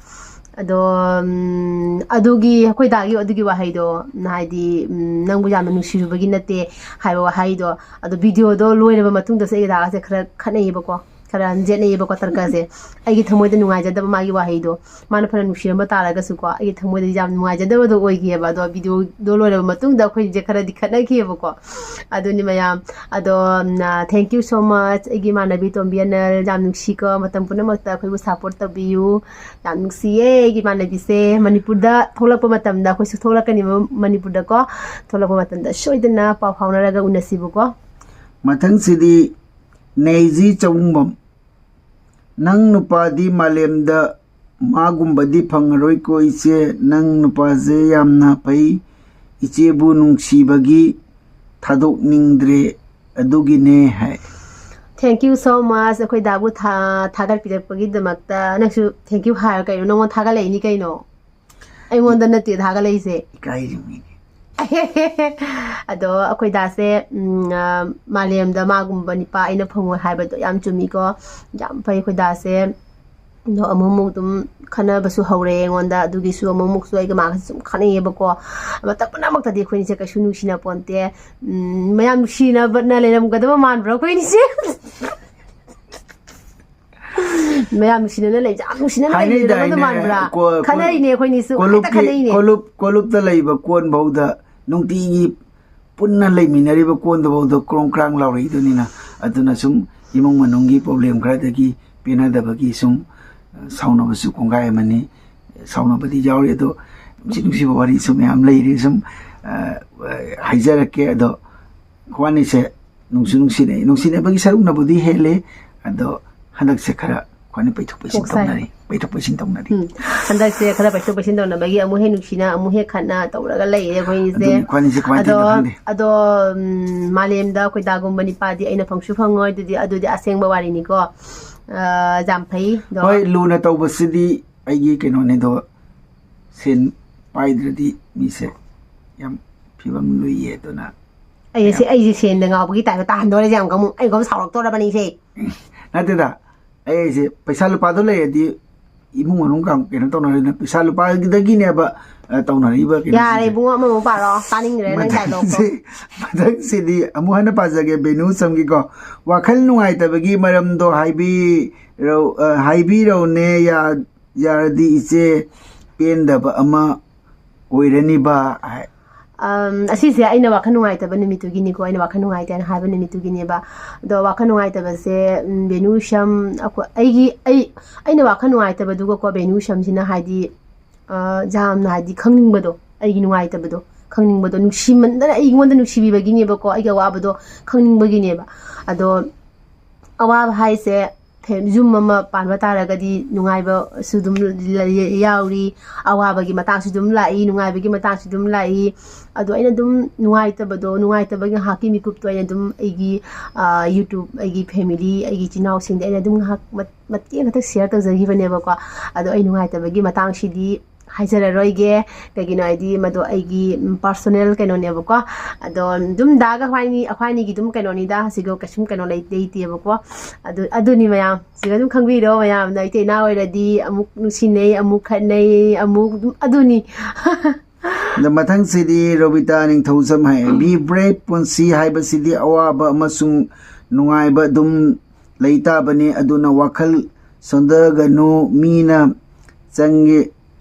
ꯑꯗꯣ, ꯎꯝ, ꯑꯗꯨꯒꯤ, ꯑꯩꯈꯣꯏ ꯗꯥꯒꯤ ꯑꯗꯨꯒꯤ ꯋꯥꯍꯩꯗꯣ, ꯍꯥꯏꯗꯤ, ꯎꯝ, "ꯅꯪꯕꯨ ꯌꯥꯝꯅ ꯅꯨꯡꯁꯤꯔꯨꯕꯒꯤ ꯅꯠꯇꯦ" ꯍꯥꯏꯕ ꯋꯥꯍꯩꯗꯣ, ꯑꯗꯣ videoꯗꯣ ꯂꯣꯏꯔꯕ ꯃꯇꯨꯡꯗꯁꯨ ꯑꯩꯒ ꯗꯥꯒꯁꯦ ꯈꯔ ꯈꯠꯅꯩꯌꯦꯕꯀꯣ, ꯈꯔ ꯌꯦꯠꯅꯩꯌꯦꯕꯀꯣ ꯇꯔꯀꯁꯦ꯫ ꯑꯩꯒꯤ ꯊꯃꯣꯏꯗ ꯅꯨꯡꯉꯥꯏꯖꯗꯕ ꯃꯥꯒꯤ ꯋꯥꯍꯩꯗꯣ, ꯃꯥꯅ ꯐꯅ ꯅꯨꯡꯁꯤꯔꯝꯕ ꯇꯥꯔꯒꯁꯨꯀꯣ, ꯑꯩꯒꯤ ꯊꯃꯣꯏꯗꯗꯤ ꯌꯥꯝ ꯅꯨꯡꯉꯥꯏꯖꯗꯕꯗꯣ ꯑꯣꯏꯈꯤꯑꯕ꯫ ꯑꯗꯣ videoꯗꯣ ꯂꯣꯏꯔꯕ ꯃꯇꯨꯡꯗ ꯑꯩꯈꯣꯏꯁꯦ ꯈꯔꯗꯤ ꯈꯠꯅꯈꯤꯑꯕꯀꯣ꯫ ꯑꯗꯨꯅꯤ ꯃꯌꯥꯝ꯫ ꯑꯗꯣ, ꯎꯝ, ꯑ, thank you so much, ꯑꯩꯒꯤ ꯏꯃꯥꯟꯅꯕꯤ ꯇꯣꯝꯕꯤ ꯑꯅꯜ, ꯌꯥꯝ ꯅꯨꯡꯁꯤꯀꯣ꯫ ꯃꯇꯝ ꯄꯨꯝꯅꯃꯛꯇ ꯑꯩꯈꯣꯏꯕꯨ support ꯇꯧꯕꯤꯌꯨ꯫ ꯌꯥꯝ ꯅꯨꯡꯁꯤꯌꯦ ꯑꯩꯒꯤ ꯏꯃꯥꯟꯅꯕꯤꯁꯦ꯫ ꯃꯅꯤꯄꯨꯔꯗ ꯊꯣꯛꯂꯛꯄ ꯃꯇꯝꯗ, ꯑꯩꯈꯣꯏꯁꯨ ꯊꯣꯛꯂꯛꯀꯅꯤꯕ ꯃꯅꯤꯄꯨꯔꯗꯀꯣ꯫ ꯊꯣꯛꯂꯛꯄ ꯃꯇꯝꯗ ꯁꯣꯏꯗꯅ ꯄꯥꯎ ꯐꯥꯎꯅꯔꯒ ꯎꯅꯁꯤꯕꯀꯣ꯫ ꯃꯊꯪꯁꯤꯗꯤ ꯅꯦꯖꯤ ꯆꯥꯎꯨꯡꯕꯝ, "ꯅꯪ ꯅꯨꯄꯥꯗꯤ ꯃꯥꯂꯦꯝꯗ ꯃꯥꯒꯨꯝꯕꯗꯤ ꯐꯪꯉꯔꯣꯏꯀꯣ ꯏꯆꯦ, ꯅꯪ ꯅꯨꯄꯥꯁꯦ ꯌꯥꯝꯅ ꯐꯩ, ꯏꯆꯦꯕꯨ ꯅꯨꯡꯁꯤꯕꯒꯤ ꯊꯥꯗꯣꯛꯅꯤꯡꯗ꯭ꯔꯦ ꯑꯗꯨꯒꯤꯅꯦ ꯍꯥꯏ꯫ Thank you so much ꯑꯩꯈꯣꯏ ꯗꯥꯕꯨ ꯊꯥ-, ꯊꯥꯒꯠꯄꯤꯔꯛꯄꯒꯤꯗꯃꯛꯇ꯫ ꯅꯪꯁꯨ thank you ꯍꯥꯏꯔ ꯀꯩꯅꯣ? ꯅꯪꯉꯣꯟꯗ ꯊꯥꯒꯠꯂꯛꯏꯅꯤ ꯀꯩꯅꯣ, ꯑꯩꯉꯣꯟꯗ ꯅꯠꯇꯦ ꯊꯥꯒꯠꯂꯛꯏꯁꯦ꯫ ꯏꯀꯥꯏꯔꯤꯃꯤꯅꯦ꯫ ꯑꯗꯣ ꯑꯩꯈꯣꯏ ꯗꯥꯁꯦ, ꯎꯝ, ꯑ, ꯃꯥꯂꯦꯝꯗ ꯃꯥꯒꯨꯝꯕ ꯅꯨꯄꯥ ꯑꯩꯅ ꯐꯪꯉꯣꯏ ꯍꯥꯏꯕꯗꯣ ꯌꯥꯝ ꯆꯨꯝꯃꯤꯀꯣ꯫ ꯌꯥꯝ ꯐꯩ ꯑꯩꯈꯣꯏ ꯗꯥꯁꯦ꯫ ꯑꯗꯣ ꯑꯃꯨꯛ ꯑꯃꯨꯛ ꯑꯗꯨꯝ ꯈꯠꯅꯕꯁꯨ ꯍꯧꯔꯦ ꯑꯩꯉꯣꯟꯗ꯫ ꯑꯗꯨꯒꯤꯁꯨ ꯑꯃꯨꯛ ꯑꯃꯨꯛꯁꯨ ꯑꯩꯒ ꯃꯥꯒꯁꯨ ꯁꯨꯝ ꯈꯠꯅꯩꯌꯦꯕꯀꯣ꯫ ꯃꯇꯝ ꯄꯨꯝꯅꯃꯛꯇꯗꯤ ꯑꯩꯈꯣꯏꯅꯤꯁꯦ ꯀꯩꯁꯨ ꯅꯨꯡꯁꯤꯅ ꯄꯣꯟꯇꯦ꯫ ꯎꯝ, ꯃꯌꯥꯝ ꯅꯨꯡꯁꯤꯅꯕꯅ ꯂꯩꯔꯝꯒꯗꯕ ꯃꯥꯟꯕ꯭ꯔꯣ ꯑꯩꯈꯣꯏꯅꯤꯁꯦ? ꯃꯌꯥꯝ ꯅꯨꯡꯁꯤꯅꯅ ꯂꯩꯕꯁꯦ ꯌꯥꯝ ꯅꯨꯡꯁꯤꯅꯅ ꯍꯥꯏꯅꯩꯗꯥꯏꯅꯦ, ꯂꯩꯃꯤꯟꯅꯔꯝꯒꯗꯕ ꯃꯥꯟꯕ꯭ꯔꯥ? ꯀꯣ-, ꯀꯣ-, ꯈꯟꯅꯔꯤꯅꯦ ꯑꯩꯈꯣꯏꯅꯤꯁꯨ, ꯍꯦꯛꯇ ꯀꯣꯂꯨꯞꯀꯤ, ꯈꯟꯅꯩꯅꯦ꯫ ꯀꯣꯂꯨꯞ-, ꯀꯣꯂꯨꯞꯇ ꯂꯩꯕ ꯀꯣꯟꯐꯧꯗ ꯅꯨꯡꯇꯤꯒꯤ ꯄꯨꯟꯅ ꯂꯩꯃꯤꯟꯅꯔꯤꯕ ꯀꯣꯟꯗꯨꯐꯧꯗ ꯀ꯭ꯔꯣꯡ ꯀ꯭ꯔꯥꯡ ꯂꯥꯎꯔꯛꯏꯗꯨꯅꯤꯅ꯫ ꯑꯗꯨꯅ ꯁꯨꯝ ꯏꯃꯨꯡ ꯃꯅꯨꯡꯒꯤ problem ꯈꯔꯗꯒꯤ, ꯄꯦꯟꯅꯗꯕꯒꯤ ꯁꯨꯝ, ꯑ, ꯁꯥꯎꯅꯕꯁꯨ ꯀꯣꯡꯒꯥꯏ ꯑꯃꯅꯤ꯫ ꯁꯥꯎꯅꯕꯗꯤ ꯌꯥꯎꯔꯤ, ꯑꯗꯣ ꯅꯨꯡꯁꯤ ꯅꯨꯡꯁꯤꯕ ꯋꯥꯔꯤꯁꯨ ꯃꯌꯥꯝ ꯂꯩꯔꯤ꯫ ꯁꯨꯝ, ꯑ, ꯑ, ꯍꯥꯏꯖꯔꯛꯀꯦ꯫ ꯑꯗꯣ ꯈ꯭ꯋꯥꯅꯤꯁꯦ ꯅꯨꯡꯁꯨ ꯅꯨꯡꯁꯤꯅꯩ꯫ ꯅꯨꯡꯁꯤꯅꯕꯒꯤ ꯁꯔꯨꯛꯅꯕꯨꯗꯤ ꯍꯦꯜꯂꯦ꯫ ꯑꯗꯣ ꯍꯟꯗꯛꯁꯦ ꯈꯔ ꯈ꯭ꯋꯥꯅꯤ ꯄꯩꯊꯣꯛ ꯄꯩꯁꯤꯟ ꯀꯣꯛ ꯁꯥꯏ꯫ ꯇꯧꯅꯔꯤ꯫ ꯄꯩꯊꯣꯛ ꯄꯩꯁꯤꯟ ꯇꯧꯅꯔꯤ꯫ ꯎꯝ꯫ ꯍꯟꯗꯛꯁꯦ ꯈꯔ ꯄꯩꯊꯣꯛ ꯄꯩꯁꯤꯟ ꯇꯧꯅꯕꯒꯤ ꯑꯃꯨꯛ ꯍꯦꯛ ꯅꯨꯡꯁꯤꯅ ꯑꯃꯨꯛ ꯍꯦꯛ ꯈꯠꯅ ꯇꯧꯔꯒ ꯂꯩꯔꯦ ꯑꯩꯈꯣꯏꯒꯤꯁꯦ꯫ ꯑꯗꯨꯅꯤ, ꯈ꯭ꯋꯥꯅꯤꯁꯦ ꯀꯃꯥꯏꯅ ꯑꯗꯣ, ꯇꯧꯔꯤꯅꯣ ꯈꯪꯗꯦ꯫ ꯑꯗꯣ, ꯎꯝ, ꯃꯥꯂꯦꯝꯗ ꯑꯩꯈꯣꯏ ꯗꯥꯒꯨꯝꯕ ꯅꯤꯄꯥꯗꯤ ꯑꯩꯅ ꯐꯪꯁꯨ ꯐꯪꯉꯣꯏ꯫ ꯑꯗꯨꯗꯤ, ꯑꯗꯨꯗꯤ ꯑꯁꯦꯡꯕ ꯋꯥꯔꯤꯅꯤꯀꯣ꯫ ꯑ, ꯌꯥꯝ ꯐꯩ꯫ ꯑꯗꯣ ꯍꯣꯏ, ꯂꯨꯅ ꯇꯧꯕꯁꯤꯗꯤ ꯑꯩꯒꯤ ꯀꯩꯅꯣꯅꯦ, ꯑꯗꯣ ꯁꯦꯟ ꯄꯥꯏꯗ꯭ꯔꯗꯤ ꯃꯤꯁꯦ ꯌꯥꯝ ꯐꯤꯕꯝ ꯂꯨꯏꯌꯦ꯫ ꯑꯗꯨꯅ ꯑꯩꯁꯦ, ꯌꯥꯝ ꯑꯩꯁꯦ ꯁꯦꯟꯗ ꯉꯥꯎꯕꯒꯤ ꯇꯥꯏꯞꯇ ꯇꯥꯍꯟꯗꯣꯔꯦ ꯌꯥꯝ ꯀꯃꯨꯛ꯫ ꯑꯩ ꯀꯃꯨꯛ ꯁꯥꯎꯔꯛꯇꯣꯔꯕꯅꯤ ꯁꯦ꯫ ꯅꯠꯇꯦꯗ, ꯑꯩ ꯑꯩꯁꯦ ꯄꯩꯁꯥ ꯂꯨꯄꯥꯗꯣ ꯂꯩꯔꯗꯤ ꯏꯃꯨꯡ ꯃꯅꯨꯡ ꯀꯥꯡ ꯀꯩꯅꯣ ꯇꯧꯅꯔꯤꯅ ꯄꯩꯁꯥ ꯂꯨꯄꯥꯗꯒꯤꯅꯦꯕ, ꯑ, ꯇꯧꯅꯔꯤꯕ ꯀꯩꯅꯣꯁꯤꯡꯁꯦ꯫ ꯌꯥꯔꯦ ꯏꯕꯨꯡꯉꯣ, ꯑꯃꯃꯨꯛ ꯄꯥꯔꯣ꯫ ꯇꯥꯅꯤꯡꯗ꯭ꯔꯦ ꯅꯪ dialogue ꯇꯣ꯫ ꯃꯊꯪꯁꯤ, ꯃꯊꯪꯁꯤꯗꯤ ꯑꯃꯨꯛ ꯍꯟꯅ ꯄꯥꯖꯒꯦ, ꯕꯦꯅꯨ ꯁꯝꯒꯤꯀꯣ꯫ "ꯋꯥꯈꯜ ꯅꯨꯡꯉꯥꯏꯇꯕꯒꯤ ꯃꯔꯝꯗꯣ ꯍꯥꯏꯕꯤꯔꯧ-, ꯑ, ꯍꯥꯏꯕꯤꯔꯧꯅꯦ, ꯌꯥ-, ꯌꯥꯔꯗꯤ ꯏꯆꯦ, ꯄꯦꯟꯗꯕ ꯑꯃ ꯑꯣꯏꯔꯅꯤꯕ" ꯍꯥꯏ꯫ ꯑꯝ, ꯑꯁꯤꯁꯦ ꯑꯩꯅ ꯋꯥꯈꯜ ꯅꯨꯡꯉꯥꯏꯇꯕ ꯅꯨꯃꯤꯠꯇꯨꯒꯤꯅꯤꯀꯣ, ꯑꯩꯅ ꯋꯥꯈꯜ ꯅꯨꯡꯉꯥꯏꯇꯦꯅ ꯍꯥꯏꯕ ꯅꯨꯃꯤꯠꯇꯨꯒꯤꯅꯦꯕ꯫ ꯑꯗꯣ ꯋꯥꯈꯜ ꯅꯨꯡꯉꯥꯏꯇꯕꯁꯦ, ꯎꯝ, ꯕꯦꯅꯨ ꯁꯝ, ꯑꯩꯈꯣꯏ, ꯑꯩꯒꯤ, ꯑꯩ, ꯑꯩꯅ ꯋꯥꯈꯜ ꯅꯨꯡꯉꯥꯏꯇꯕꯗꯨꯒꯀꯣ, ꯕꯦꯅꯨ ꯁꯝꯁꯤꯅ ꯍꯥꯏꯗꯤ, ꯑ, ꯌꯥꯝꯅ ꯍꯥꯏꯗꯤ ꯈꯪꯅꯤꯡꯕꯗꯣ, ꯑꯩꯒꯤ ꯅꯨꯡꯉꯥꯏꯇꯕꯗꯣ ꯈꯪꯅꯤꯡꯕꯗꯣ, ꯅꯨꯡꯁꯤꯃꯟꯗꯅ ꯑꯩꯉꯣꯟꯗ ꯅꯨꯡꯁꯤꯕꯤꯕꯒꯤꯅꯦꯕꯀꯣ, ꯑꯩꯒꯤ ꯑꯋꯥꯕꯗꯣ ꯈꯪꯅꯤꯡꯕꯒꯤꯅꯦꯕ꯫ ꯑꯗꯣ ꯑꯋꯥꯕ ꯍꯥꯏꯁꯦ ꯐꯦ- ꯌꯨꯝ ꯑꯃ ꯄꯥꯟꯕ ꯇꯥꯔꯒꯗꯤ ꯅꯨꯡꯉꯥꯏꯕꯁꯨ ꯑꯗꯨꯝ ꯂꯩ- ꯌꯥꯎꯔꯤ, ꯑꯋꯥꯕꯒꯤ ꯃꯇꯥꯡꯁꯨ ꯑꯗꯨꯝ ꯂꯥꯛꯏ, ꯅꯨꯡꯉꯥꯏꯕꯒꯤ ꯃꯇꯥꯡꯁꯨ ꯑꯗꯨꯝ ꯂꯥꯛꯏ꯫ ꯑꯗꯣ ꯑꯩꯅ ꯑꯗꯨꯝ ꯅꯨꯡꯉꯥꯏꯇꯕꯗꯣ, ꯅꯨꯡꯉꯥꯏꯇꯕꯒꯤ ꯉꯥꯏꯍꯥꯛꯀꯤ ꯃꯤꯀꯨꯞꯇꯣ ꯑꯩꯅ ꯑꯗꯨꯝ ꯑꯩꯒꯤ, ꯑ, YouTube, ꯑꯩꯒꯤ family, ꯑꯩꯒꯤ ꯏꯆꯤꯟ ꯏꯅꯥꯎꯁꯤꯡꯗ ꯑꯩꯅ ꯑꯗꯨꯝ ꯉꯥꯏꯍꯥꯛ ꯃꯠ- ꯃꯇꯦꯛ ꯑꯃꯈꯛ share ꯇꯧꯖꯈꯤꯕꯅꯦꯕꯀꯣ꯫ ꯑꯗꯣ ꯑꯩ ꯅꯨꯡꯉꯥꯏꯇꯕꯒꯤ ꯃꯇꯥꯡꯁꯤꯗꯤ ꯍꯥꯏꯖꯔꯔꯣꯏꯒꯦ, ꯀꯩꯒꯤꯅꯣ ꯍꯥꯏꯗꯤ ꯃꯗꯣ ꯑꯩꯒꯤ, ꯎꯝ, personal ꯀꯩꯅꯣꯅꯦꯕꯀꯣ꯫ ꯑꯗꯣ ꯑꯗꯨꯝ ꯗꯥꯒ ꯑꯩꯈꯣꯏꯅꯤ, ꯑꯩꯈꯣꯏꯅꯤꯒꯤ ꯑꯗꯨꯝ ꯀꯩꯅꯣꯅꯤꯗ, ꯁꯤꯒ ꯀꯩꯁꯨꯝ ꯀꯩꯅꯣ ꯂꯩ- ꯂꯩꯇꯦꯕꯀꯣ꯫ ꯑꯗꯨ ꯑꯗꯨꯅꯤ ꯃꯌꯥꯝ, ꯁꯤꯒ ꯑꯗꯨꯝ ꯈꯪꯕꯤꯔꯣ ꯃꯌꯥꯝꯅ, ꯏꯇꯩ ꯏꯅꯥꯎ ꯑꯣꯏꯔꯗꯤ ꯑꯃꯨꯛ ꯅꯨꯡꯁꯤꯅꯩ, ꯑꯃꯨꯛ ꯈꯠꯅꯩ, ꯑꯃꯨꯛ ꯑꯗꯨꯝ ꯑꯗꯨꯅꯤ꯫ ꯑꯗꯣ ꯃꯊꯪꯁꯤꯗꯤ ꯔꯣꯕꯤꯇꯥ ꯅꯤꯡꯊꯧꯖꯝ ꯍꯥꯏ, "Be brave, ꯄꯨꯟꯁꯤ ꯍꯥꯏꯕꯁꯤꯗꯤ ꯑꯋꯥꯕ ꯑꯃꯁꯨꯡ ꯅꯨꯡꯉꯥꯏꯕ ꯑꯗꯨꯝ ꯂꯩ ꯇꯥꯕꯅꯤ, ꯑꯗꯨꯅ ꯋꯥꯈꯜ ꯁꯣꯟꯊꯒꯅꯨ꯫ ꯃꯤꯅ ꯆꯪꯒꯦ,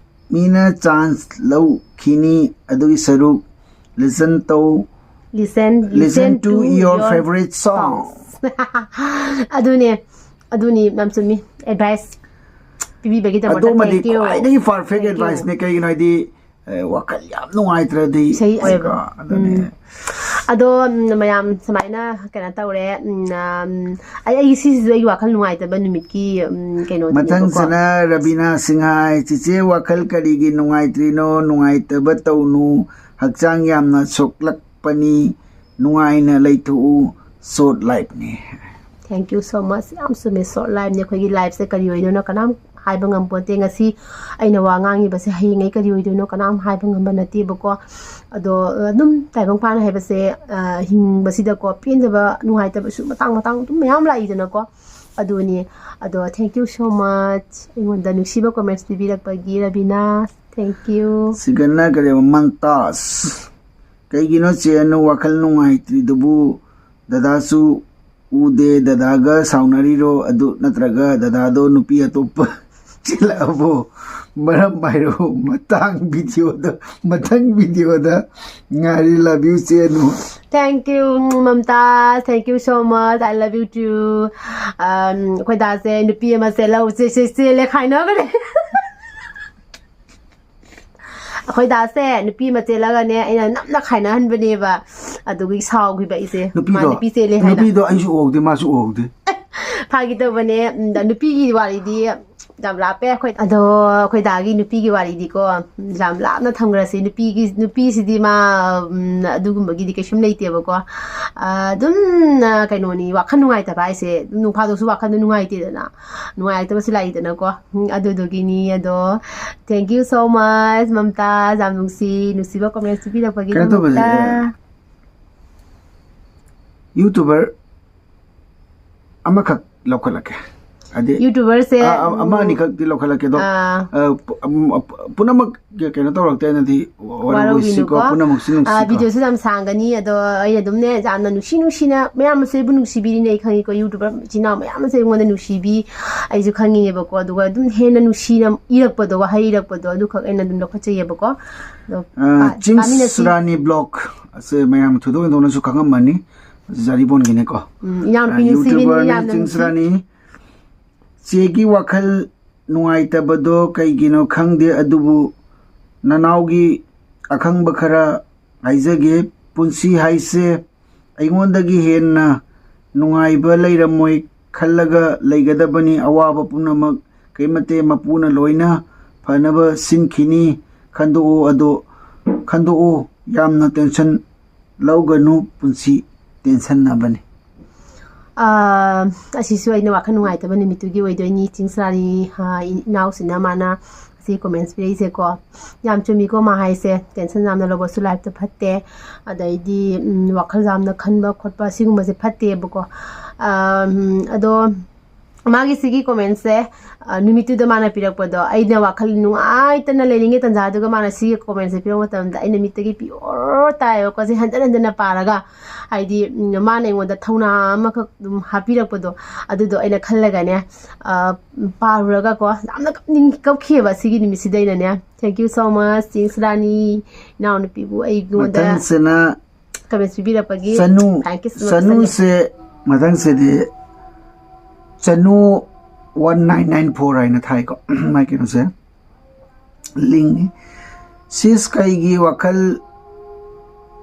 ꯃꯤꯅ chance ꯂꯧꯈꯤꯅꯤ, ꯑꯗꯨꯒꯤ ꯁꯔꯨꯛ listen ꯇꯧ, Listen, listen to your favorite song." ꯑꯗꯨꯅꯦ, ꯑꯗꯨꯅꯤ ꯌꯥꯝ ꯆꯨꯝꯃꯤ꯫ Advice ꯄꯤꯕꯤꯕꯒꯤꯗꯃꯛꯇ ꯑꯗꯨꯃꯗꯤ thank you꯫ ꯈ꯭ꯋꯥꯏꯗꯒꯤ perfect Thank you꯫ advice ꯅꯦ꯫ ꯀꯩꯒꯤꯅꯣ ꯍꯥꯏꯗꯤ, ꯑꯦ, ꯋꯥꯈꯜ ꯌꯥꯝ ꯅꯨꯡꯉꯥꯏꯇ꯭ꯔꯗꯤ ꯏꯁꯩ ꯑꯣꯏꯕ꯫ ꯑꯗꯨꯅꯦ꯫ ꯎꯝ꯫ ꯑꯗꯣ, ꯎꯝ, ꯃꯌꯥꯝ ꯁꯨꯃꯥꯏꯅ ꯀꯩꯅꯣ ꯇꯧꯔꯦ꯫ ꯎꯝ, ꯎꯝ, ꯑꯩ, ꯑꯩ ꯁꯤꯁꯤꯁꯨ ꯑꯩꯒꯤ ꯋꯥꯈꯜ ꯅꯨꯡꯉꯥꯏꯇꯕ ꯅꯨꯃꯤꯠꯀꯤ, ꯎꯝ, ꯀꯩꯅꯣꯗꯨꯅꯦꯕꯀꯣ꯫ ꯃꯊꯪꯁꯤꯅ ꯔꯕꯤꯅꯥ ꯁꯤꯡꯍꯥꯏ, "ꯆꯤꯆꯦ, ꯋꯥꯈꯜ ꯀꯔꯤꯒꯤ ꯅꯨꯡꯉꯥꯏꯇ꯭ꯔꯤꯅꯣ? ꯅꯨꯡꯉꯥꯏꯇꯕ ꯇꯧꯅꯨ, ꯍꯛꯆꯥꯡ ꯌꯥꯝꯅ ꯁꯣꯛꯂꯛꯄꯅꯤ, ꯅꯨꯡꯉꯥꯏꯅ ꯂꯩꯊꯣꯛꯎ, short life ꯅꯤ." Thank you so much꯫ ꯌꯥꯝ ꯆꯨꯝꯃꯦ꯫ Short life ꯅꯤ꯫ ꯑꯩꯈꯣꯏꯒꯤ life ꯁꯦ ꯀꯔꯤ ꯑꯣꯏꯗꯣꯏꯅꯣ ꯀꯅꯥꯝ ꯍꯥꯏꯕ ꯉꯝꯄꯣꯟꯇꯦ꯫ ꯉꯁꯤ ꯑꯩꯅ ꯋꯥ ꯉꯥꯡꯉꯤꯕꯁꯦ ꯍꯌꯦꯡꯉꯩ ꯀꯔꯤ ꯑꯣꯏꯗꯣꯏꯅꯣ ꯀꯅꯥꯝ ꯍꯥꯏꯕ ꯉꯝꯕ ꯅꯠꯇꯦꯕꯀꯣ꯫ ꯑꯗꯣ ꯑꯗꯨꯝ ꯇꯥꯏꯕꯪ ꯄꯥꯟ ꯍꯥꯏꯕꯁꯦ, ꯑ, ꯍꯤꯡꯕꯁꯤꯗꯀꯣ ꯄꯦꯟꯗꯕ, ꯅꯨꯡꯉꯥꯏꯇꯕꯁꯨ ꯃꯇꯥꯡ ꯃꯇꯥꯡ ꯑꯗꯨꯝ ꯃꯌꯥꯝ ꯂꯥꯛꯏꯗꯅꯀꯣ꯫ ꯑꯗꯨꯅꯤ꯫ ꯑꯗꯣ thank you so much ꯑꯩꯉꯣꯟꯗ ꯅꯨꯡꯁꯤꯕ comments ꯄꯤꯕꯤꯔꯛꯄꯒꯤ, ꯔꯕꯤꯅꯥ꯫ Thank you꯫ ꯁꯤꯒꯅ ꯀꯔꯤꯕ, ꯃꯟꯇꯥꯖ, "ꯀꯩꯒꯤꯅꯣ ꯆꯦ ꯑꯅꯨ ꯋꯥꯈꯜ ꯅꯨꯡꯉꯥꯏꯇ꯭ꯔꯤꯗꯨꯕꯨ? ꯗꯗꯥꯁꯨ ꯎꯗꯦ, ꯗꯗꯥꯒ ꯁꯥꯎꯅꯔꯤꯔꯣ? ꯑꯗꯨ ꯅꯠꯇ꯭ꯔꯒ ꯗꯗꯥꯗꯣ ꯅꯨꯄꯤ ꯑꯇꯣꯞꯄ ꯆꯦꯜꯂꯛꯑꯕꯣ? ꯃꯔꯝ ꯍꯥꯏꯔꯛꯑꯣ꯫ ꯃꯇꯥꯡ video ꯗ, ꯃꯊꯪ video ꯗ ꯉꯥꯏꯔꯤ꯫ Love you ꯆꯦ Anu." Thank you, Mumtaz. Thank you so much. I love you too. ꯑꯝ, ꯑꯩꯈꯣꯏ ꯗꯥꯁꯦ ꯅꯨꯄꯤ ꯑꯃ ꯆꯦꯜꯂꯧ-, ꯆꯦ-, ꯆꯦ-, ꯆꯦꯜꯂꯦ ꯈꯥꯏꯅꯈ꯭ꯔꯦ꯫ ꯑꯩꯈꯣꯏ ꯗꯥꯁꯦ ꯅꯨꯄꯤ ꯑꯃ ꯆꯦꯜꯂꯒꯅꯦ, ꯑꯩꯅ ꯅꯝꯅ ꯈꯥꯏꯅꯍꯟꯕꯅꯦꯕ꯫ ꯑꯗꯨꯒꯤ ꯁꯥꯎꯈꯤꯕ ꯑꯩꯁꯦ꯫ ꯃꯥ ꯅꯨꯄꯤꯗꯣ, ꯅꯨꯄꯤ ꯆꯦꯜꯂꯦ ꯍꯥꯏꯅ꯫ ꯅꯨꯄꯤꯗꯣ ꯑꯩꯁꯨ ꯎꯍꯧꯗꯦ, ꯃꯥꯁꯨ ꯎꯍꯧꯗꯦ꯫ ꯐꯥꯒꯤ ꯇꯧꯕꯅꯦ꯫ ꯎꯝ, ꯅꯨꯄꯤꯒꯤ ꯋꯥꯔꯤꯗꯤ ꯌꯥꯝ ꯂꯥꯞꯄꯦ ꯑꯩꯈꯣꯏ꯫ ꯑꯗꯣ ꯑꯩꯈꯣꯏ ꯗꯥꯒꯤ ꯅꯨꯄꯤꯒꯤ ꯋꯥꯔꯤꯗꯤꯀꯣ, ꯎꯝ, ꯌꯥꯝ ꯂꯥꯞꯅ ꯊꯝꯈ꯭ꯔꯁꯤ꯫ ꯅꯨꯄꯤꯒꯤ, ꯅꯨꯄꯤꯁꯤꯗꯤ ꯃꯥ, ꯎꯝ, ꯑꯗꯨꯒꯨꯝꯕꯒꯤꯗꯤ ꯀꯩꯁꯨꯝ ꯂꯩꯇꯦꯕꯀꯣ꯫ ꯑ, ꯑꯗꯨꯝ, ꯑ, ꯀꯩꯅꯣꯅꯤ, ꯋꯥꯈꯜ ꯅꯨꯡꯉꯥꯏꯇꯕ ꯍꯥꯏꯁꯦ ꯅꯣꯡ ꯐꯥꯗꯣꯛꯁꯨ ꯋꯥꯈꯜꯗꯣ ꯅꯨꯡꯉꯥꯏꯇꯦꯗꯅ, ꯅꯨꯡꯉꯥꯏꯔꯛꯇꯕꯁꯨ ꯂꯥꯛꯏꯗꯅꯀꯣ꯫ ꯎꯝ, ꯑꯗꯨꯗꯨꯒꯤꯅꯤ꯫ ꯑꯗꯣ thank you so much, Mumtaz, ꯌꯥꯝ ꯅꯨꯡꯁꯤ, ꯅꯨꯡꯁꯤꯕ comments ꯄꯤꯕꯤꯔꯛꯄꯒꯤꯗꯃꯛꯇ꯫ ꯀꯩꯅꯣ ꯇꯧꯕꯁꯦ, YouTuber ꯑꯃꯈꯛ ꯂꯧꯈꯠꯂꯛꯀꯦ꯫ ꯍꯥꯏꯗꯤ, YouTuberꯁꯦ, ꯑ, ꯑ, ꯑꯃ ꯎꯝ, ꯑꯅꯤꯈꯛꯇꯤ ꯂꯧꯈꯠꯂꯛꯀꯦ, ꯑꯗꯣ, ꯑꯥ꯫ ꯑ, ꯄꯨ-, ꯑꯝ, ꯑ, ꯄꯨ-, ꯄꯨꯝꯅꯃꯛ ꯀ-, ꯀꯩꯅꯣ ꯇꯧꯔꯛꯇꯦꯅꯗꯤ ꯋꯥꯔꯧꯕꯤꯁꯤꯀꯣ, ꯋꯥꯔꯧꯕꯤꯅꯨꯀꯣ꯫ ꯄꯨꯝꯅꯃꯛꯁꯤ ꯑ, ꯅꯨꯡꯁꯤꯀꯣ꯫ Videoꯁꯨ ꯌꯥꯝ ꯁꯥꯡꯒꯅꯤ, ꯑꯗꯣ ꯑꯩꯅ ꯑꯗꯨꯝꯅꯦ, ꯌꯥꯝꯅ ꯅꯨꯡꯁꯤ ꯅꯨꯡꯁꯤꯅ, ꯃꯌꯥꯝ ꯑꯃꯁꯨ ꯑꯩꯕꯨ ꯅꯨꯡꯁꯤꯕꯤꯔꯤꯅꯦ, ꯑꯩ ꯈꯪꯉꯤꯀꯣ꯫ YouTuber ꯏꯆꯤꯟ ꯏꯅꯥꯎ ꯃꯌꯥꯝ ꯑꯃꯁꯨ ꯑꯩꯉꯣꯟꯗ ꯅꯨꯡꯁꯤꯕꯤ, ꯑꯩꯁꯨ ꯈꯪꯉꯤꯅꯦꯕꯀꯣ꯫ ꯑꯗꯨꯒ ꯑꯗꯨꯝ ꯍꯦꯟꯅ ꯅꯨꯡꯁꯤꯅ ꯏꯔꯛꯄꯗꯣ, ꯋꯥꯍꯩ ꯏꯔꯛꯄꯗꯣ, ꯑꯗꯨꯈꯛ ꯑꯩꯅ ꯑꯗꯨꯝ ꯂꯧꯈꯠꯆꯩꯌꯦꯕꯀꯣ꯫ ꯑꯗꯣ, ꯑ, ꯑ, ꯆꯤꯡꯁ ꯇꯥꯃꯤꯟꯅꯁꯤ꯫ ꯔꯥꯅꯤ Vlog ꯑꯁꯦ ꯃꯌꯥꯝ ꯊꯣꯏꯗꯣꯛ ꯍꯦꯟꯗꯣꯛꯅꯁꯨ ꯈꯪꯉꯝꯃꯅꯤ꯫ ꯖꯥꯔꯤꯕꯣꯟꯒꯤꯅꯦꯀꯣ꯫ ꯎꯝ, ꯌꯥꯝ ꯑ, ꯅꯨꯡꯁꯤꯕꯤꯅꯤ, YouTuberꯅꯤ ꯌꯥꯝꯅ ꯆꯤꯡꯁ ꯅꯨꯡꯁꯤ꯫ ꯔꯥꯅꯤ꯫ ꯆꯦꯒꯤ ꯋꯥꯈꯜ ꯅꯨꯡꯉꯥꯏꯇꯕꯗꯣ ꯀꯩꯒꯤꯅꯣ ꯈꯪꯗꯦ, ꯑꯗꯨꯕꯨ ꯅꯅꯥꯎꯒꯤ ꯑꯈꯪꯕ ꯈꯔ ꯍꯥꯏꯖꯒꯦ꯫ ꯄꯨꯟꯁꯤ ꯍꯥꯏꯁꯦ ꯑꯩꯉꯣꯟꯗꯒꯤ ꯍꯦꯟꯅ ꯅꯨꯡꯉꯥꯏꯕ ꯂꯩꯔꯝꯃꯣꯏ ꯈꯜꯂꯒ ꯂꯩꯒꯗꯕꯅꯤ꯫ ꯑꯋꯥꯕ ꯄꯨꯝꯅꯃꯛ ꯀꯩꯃꯇꯦ ꯃꯄꯨꯅ ꯂꯣꯏꯅ ꯐꯅꯕ ꯁꯤꯟꯈꯤꯅꯤ꯫ ꯈꯟꯗꯣꯛꯑꯣ ꯑꯗꯣ, ꯈꯟꯗꯣꯛꯑꯣ, ꯌꯥꯝꯅ tension ꯂꯧꯒꯅꯨ, ꯄꯨꯟꯁꯤ ꯇꯦꯟꯁꯟꯅꯕꯅꯤ꯫ ꯑꯥ, ꯑꯁꯤꯁꯨ ꯑꯩꯅ ꯋꯥꯈꯜ ꯅꯨꯡꯉꯥꯏꯇꯕ ꯅꯨꯃꯤꯠꯇꯨꯒꯤ ꯑꯣꯏꯗꯣꯏꯅꯤ꯫ ꯆꯤꯡꯁꯔꯥꯅꯤ, ꯑꯥ, ꯏꯅꯥꯎꯁꯤꯅ ꯃꯥꯅ ꯑꯁꯤ comments ꯄꯤꯔꯛꯏꯁꯦꯀꯣ꯫ ꯌꯥꯝ ꯆꯨꯝꯃꯤꯀꯣ ꯃꯥ ꯍꯥꯏꯁꯦ, tension ꯌꯥꯝꯅ ꯂꯧꯕꯁꯨ lifeꯇ ꯐꯠꯇꯦ꯫ ꯑꯗꯩꯗꯤ, ꯎꯝ, ꯋꯥꯈꯜ ꯌꯥꯝꯅ ꯈꯟꯕ ꯈꯣꯠꯄ ꯁꯤꯒꯨꯝꯕꯁꯦ ꯐꯠꯇꯦꯕꯀꯣ꯫ ꯑꯥ, ꯎꯝ, ꯑꯗꯣ ꯃꯥꯒꯤ ꯁꯤꯒꯤ commentsꯁꯦ, ꯑ, ꯅꯨꯃꯤꯠꯇꯨꯗ ꯃꯥꯅ ꯄꯤꯔꯛꯄꯗꯣ, ꯑꯩꯅ ꯋꯥꯈꯜ ꯅꯨꯡꯉꯥꯏꯇꯅ ꯂꯩꯔꯤꯉꯩ ꯇꯥꯟꯖꯥꯗꯨꯒ ꯃꯥꯅ ꯁꯤꯒꯤ commentsꯁꯦ ꯄꯤꯔꯛꯄ ꯃꯇꯝꯗ ꯑꯩꯅ ꯃꯤꯠꯇꯒꯤ ꯄꯤꯌꯣꯔ ꯇꯥꯏꯌꯦꯕꯀꯣ꯫ ꯁꯤ ꯍꯟꯖꯟ ꯍꯟꯖꯟꯅ ꯄꯥꯔꯒ, ꯍꯥꯏꯗꯤ, ꯎꯝ, ꯃꯥꯅ ꯑꯩꯉꯣꯟꯗ ꯊꯧꯅꯥ ꯑꯃꯈꯛ ꯑꯗꯨꯝ ꯍꯥꯞꯄꯤꯔꯛꯄꯗꯣ, ꯑꯗꯨꯗꯣ ꯑꯩꯅ ꯈꯜꯂꯒꯅꯦ, ꯑ, ꯄꯥꯔꯨꯔꯒꯀꯣ, ꯌꯥꯝꯅ ꯀꯞꯅꯤꯡ-, ꯀꯞꯈꯤꯑꯕ ꯁꯤꯒꯤ ꯅꯨꯃꯤꯠꯁꯤꯗ ꯑꯩꯅꯅꯦ꯫ Thank you so much, ꯆꯤꯡꯁꯔꯥꯅꯤ, ꯏꯅꯥꯎꯅꯨꯄꯤꯕꯨ ꯑꯩꯉꯣꯟꯗ ꯃꯊꯪꯁꯤꯅ comments ꯄꯤꯕꯤꯔꯛꯄꯒꯤ Chanu, thank you so much, ꯆꯅꯨꯁꯦ, ꯃꯊꯪꯁꯤꯗꯤ Chanu one nine nine four ꯍꯥꯏꯅ ꯊꯥꯏꯀꯣ꯫ ꯃꯥꯏ ꯀꯩꯅꯣꯁꯦ, linkꯅꯤ꯫ ꯁꯤꯁ, ꯀꯩꯒꯤ ꯋꯥꯈꯜ